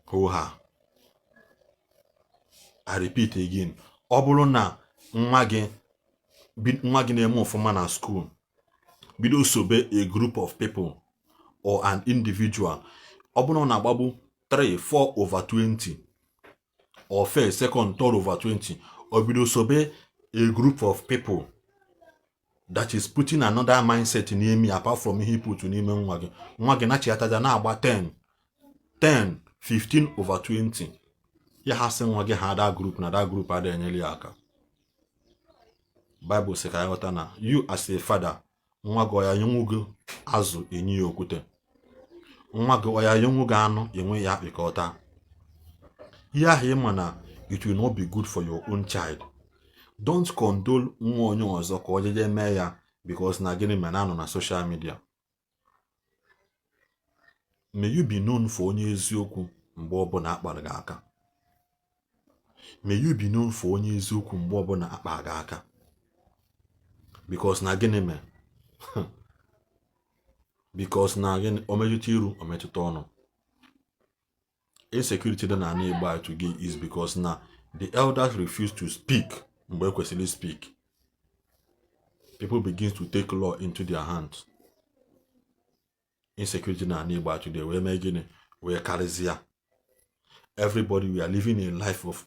Hoo ha. I repeat again, ọ bụrụ na nwa gị na-eme ọfụma na school bido sobe a group of people or an individual, ọ bụrụ na ọ na-agbagbu 3, 4 over 20 or first, second, third over 20, ọ bido sobe a group of people that is putting another mindset n'ime apart from ihe put n'ime nwa gị, nwa gị nachiataja na-agba 10, 10, 15 over 20. Ya ha sị nwa gị ha that group na that group ada enyere ya aka. Bible sị ka anyị ghọta na you as a father, nwa gị ọ ya nyenwu gị azụ, enye ya okwute? Nwa gị ọ ya nyenwu gị anụ, enwe ya akpị ka ọ taa? Ihe ahụ ị ma na it will not be good for your own child, don't condole nwa onye ọzọ ka ọ jeje mee ya, because na gịnị mere na-anọ na social media. May you be known for onye eziokwu mgbe ọbụla akpara gị aka. May you be known for onye eziokwu mgbe ọbụla akpa gị aka, because na gịnị mere? Because na gịnị? O metụta iru, o metụta ọnụ. Insecurity dị n'ala Igbo a today is because na the elders refuse to speak mgbe ekwesịrị speak. People begin to take law into their hands. Insecurity n'ala Igbo a today wee mee gịnị? Wee karịzịa. Everybody, we are living a life of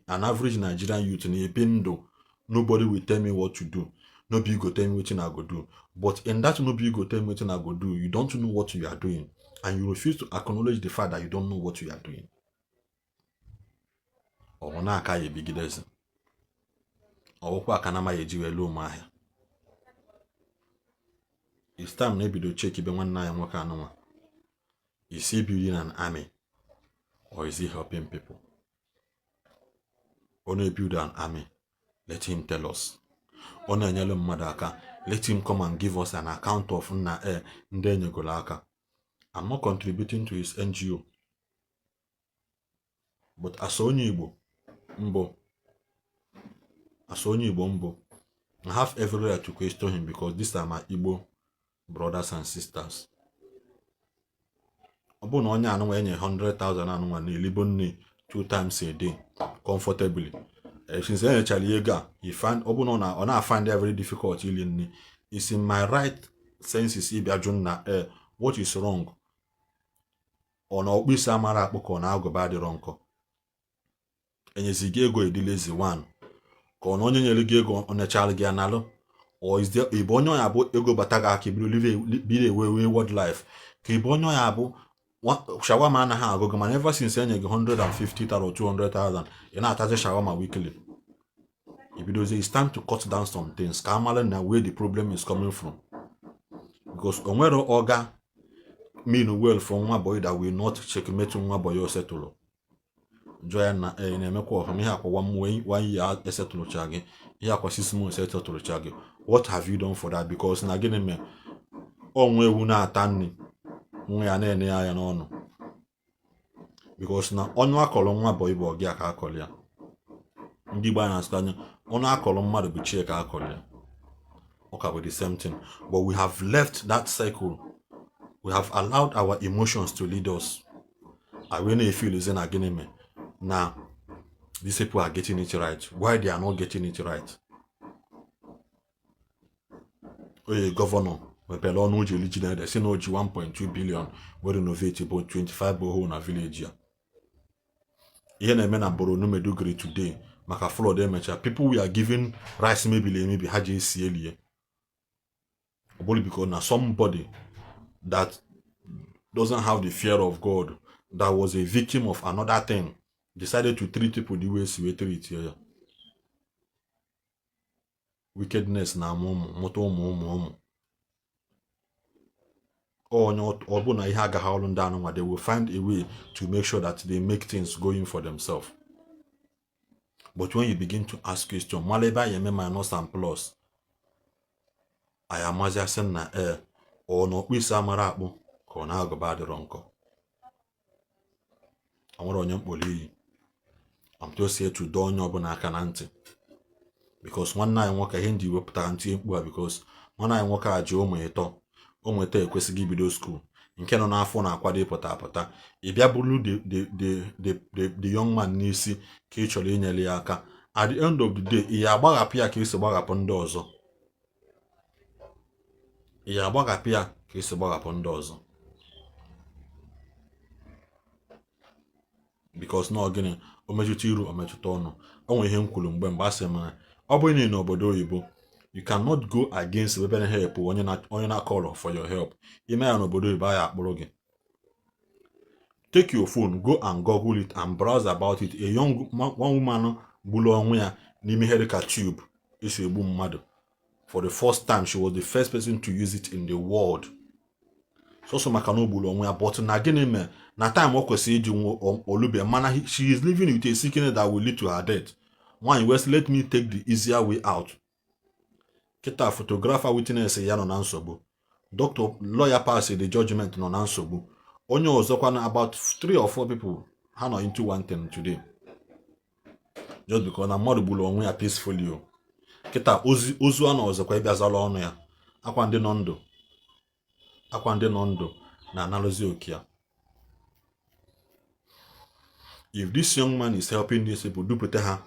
an average Nigerian youth na-ebi ndụ "Nobody will tell me what to do, no be you go tell me wetin I go do." But in that "no be you go tell me wetin I go do," you don't know what you are doing and you refuse to acknowledge the fact that you don't know what you are doing. Ọ na-aka ya ebigidezi ọwụkwa aka na amaghị eji wee lụọ ụmụahịa. It's time na ebido check ibe nwanne anyị nwoke anụnwa. Is he building an army or is he helping people? Ọ na-build an army, let him tell us. Ọ na-enyere mmadụ aka, let him come and give us an account of nna e ndị enyegoro aka. I'm not contributing to his NGO, but as onye Igbo mbụ, as onye Igbo mbụ, I have every right to question him, because these are my Igbo brothers and sisters. Ọ bụrụ na onye anụnwa enye 100,000 anụnwa na-elibo nne two times a day comfortably, since enyechara ya ego a, he find ọ bụrụ na ọ na-find it very difficult ili nne, it's in my right senses ịbịa jụ nna e what is wrong. Ọ na ọkpụ isi amara akpụ, ka ọ na-agụba adịrọ nkọ? Enyezi gị ego edilezi one, ka ọ na onye nyere gị ego ọ nechara gị analụ? Or is there ịbụ onye ọya bụ ego bata gị aka ibido live a wayward life, ka ịbụ onye ọya bụ shawarma anaghị agụ gị, mana ever since enye gị 150,000 or 200,000, ị na-atazi shawarma weekly? Ibidozie. It's time to cut down some things ka amara na where the problem is coming from, because o nwere ọga mean well for nwa boy that will not checkmate nwa boy. O setụlụ jụọ ya na ị na-emekwa ọfụma, ihe akwa one year esetụlụcha gị, ihe akwa 6 months esetụlụcha gị, what have you done for that? Because na gịnị mee? Onwe ewu na-ata nri nwa ya na-ene ya anya n'ọnụ, because na ọnụ akọrọ nwa boy bụ ọgị ka akọrọ ya. Ndị Igbo a na-asụta anya, ọnụ akọrọ mmadụ bụ chie ka akọrọ ya. Ọ ka bụ the same thing, but we have left that cycle. We have allowed our emotions to lead us. I wee na-efeelizi na gịnị mee na these people are getting it right. Why they are not getting it right? Onye governor mepere ọnụ o ji eri ji na si na o ji 1.2 billion wee renovate bụ 25 borehole na village ya. Ihe na-eme na Borno, Maiduguri today maka flood emecha, people we are giving rice mebiri emebi ha ji esi elie. Ọ bụrụ because na somebody that doesn't have the fear of God, that was a victim of another thing, decided to treat people the way si wee treat ya. Wickedness na-amụ ụmụ, mụta ụmụ ụmụ ụmụ. Onye ọ bụ na ihe agaghị ọrụ ndị anụnwa, they will find a way to make sure that they make things going for themselves. But when you begin to ask question, mara ebe anyị eme minus and plus, anyị amazi asị na ee, ọ na ọkpụ isi amara akpụ, ka ọ na-agụba adịrọ nkọ. O nwere onye mkpọrọ iyi. I'm just here to dọọ onye ọbụla aka na ntị, because nwanne anyị nwoke, ihe ndị wepụtara ntinye mkpu a, because nwanne anyị nwoke a ji ụmụ ịtọ, ụmụ ịtọ ekwesịghị ibido school, nke nọ n'afọ na-akwado ịpụta apụta. Ị bịa bụrụ the young man n'isi ka ị chọrọ inyere ya aka. At the end of the day, ị ya agbahapụ ya ka esi gbahapụ ndị ọzọ. Ị ya agbahapụ ya ka esi gbahapụ ndị ọzọ, because na ọ gịnị? O metụta iru, o metụta ọnụ. O nwere ihe m kwuru mgbe a sị m na ọ bụrụ na ị n'obodo oyibo, you cannot go against ebe na help onye na call for your help. Ime ya n'obodo oyibo, a ya akpụrụ gị. Take your phone, go and google it and browse about it. A young one woman gburu onwe ya n'ime ihe dịka tube esi egbu mmadụ. For the first time, she was the first person to use it in the world. Sọsọ maka na o gburu onwe ya, but na gịnị mee na time o kwesịrị iji nwụọ olube, mana she is living with a sickness that will lead to her death. Nwaanyị wee sị, "Let me take the easier way out." Kịta, photographer witness ya nọ na nsogbu, doctor, lawyer pass the judgment nọ na nsogbu, onye ọzọkwa na about three or four people ha nọ into one thing today, just because na mmadụ gburu onwe ya peacefully o. Kịta, ozu a na ọzọkwa ịbịazala ọnụ ya, akwa ndị nọ ndụ, akwa ndị nọ ndụ na-analụzi oke ya. If this young man is helping these people dupụta ha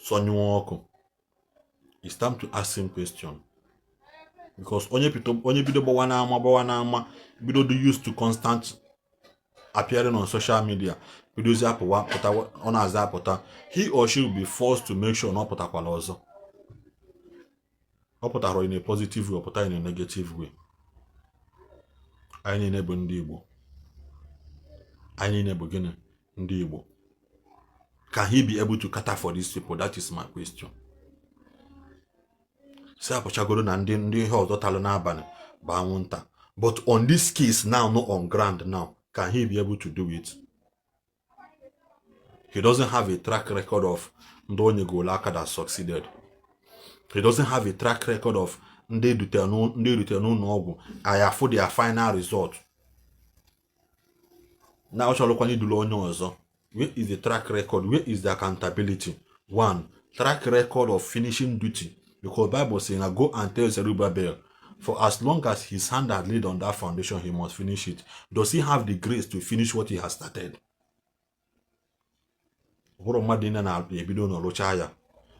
sọnyụọ ọkụ, it's time to ask him question, because onye bido, onye bido gbawa n'ama, gbawa n'ama, bido do used to constant appearing on social media, bidozi apụwa pụta, ọ na-aza apụta, he or she will be forced to make sure na ọ pụtakwala ọzọ. Ọ pụtara in a positive way, ọ pụta in a negative way. Anyị niile bụ ndị Igbo. Anyị niile bụ gịnị? Ndị Igbo. Can he be able to cater for these people? That is my question. Si apụchagoro na ndị ihe ọzọ talụ n'abalị bụ anwụnta, but on this case now, no, on ground now, can he be able to do it? He doesn't have a track record of ndị onye goolu aka that succeeded. He doesn't have a track record of ndị edutere n'ụlọ ọgwụ anyị afụ their final result. Na ọ chọrọkwana idulu onye ọzọ. Where is the track record? Where is the accountability? One track record of finishing duty, because Bible say na go and tell Zerubbabel, for as long as his hand had laid on that foundation, he must finish it. Does he have the grace to finish what he has started? Ọ bụrụ mmadụ niile na-ebido na rụchaa ya.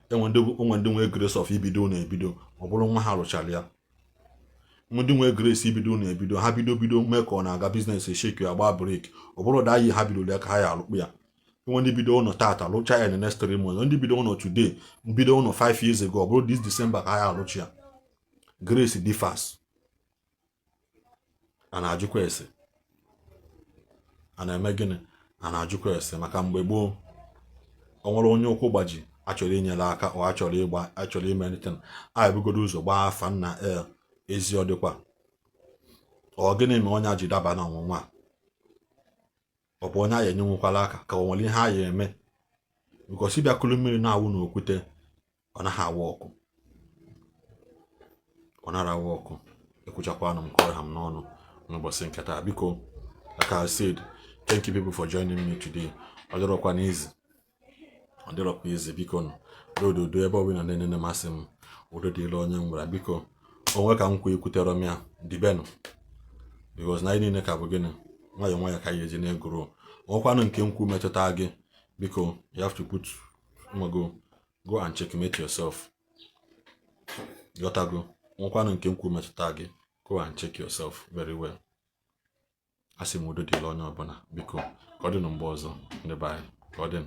Enwe ndị nwee grace of ibido na ebido, ọ bụrụ nwa ha rụchara ya. Ndị nwee grace ibido na ebido, ha bido bido mee ka ọ na-aga, business esheki, agba break, ọ bụrụ da yi ha bidoro ya ka ha ya alụkpụ ya. Enwe ndị bido ụlọ tata, lụcha ya in the next 3 months. Ndị bido ụlọ today, bido ụlọ 5 years ago, ọ bụrụ this December ka ha ya alụchi ya. Grace differs. A na-ajụkwa ese, a na-eme gịnị? A na-ajụkwa ese, maka mgbe gboo, ọ nwere onye ụkwụ gbaji achọrọ inyere aka, ọ achọrọ ịgba, achọrọ ime anything, a ebugodo ụzọ gbaa afa nna e ezi. Ọ dịkwa ọ gịnị ma onye a ji daba na ọnwụnwa a? Ọ bụ onye a ya enyenwekwala aka, ka ọ nwere ihe a ya eme? Because ịbịa kulu mmiri na-awụ n'okwute, ọ naghị awa ọkụ, ọ nara awa ọkụ. Ekwuchakwanụ m kọrọ ha m n'ọnụ n'ụbọchị nke taa. Biko, like I said, thank you people for joining me today. Ọ dịrọkwa n'izi, ọ dịrọkwa izi. Biko nụ, dododo ebe ọbụla na-enene masị m, udo dịrị onye m gwara. Biko, onwe ka m kwu ekwutere m ya dibenụ, because na anyị niile ka bụ gịnị? Nwayọọ nwayọọ ka anyị eji na-egoro. Onwekwanụ nke nkwu metụta gị, biko, you have to put go go and checkmate yourself. Ghọtago? Nwekwanụ nke nkwu metụta gị, go and check yourself very well. Asị m udo dịrị onye ọbụla. Biko, ka ọ dị mgbe ọzọ, ndị be anyị, ka ọ dị.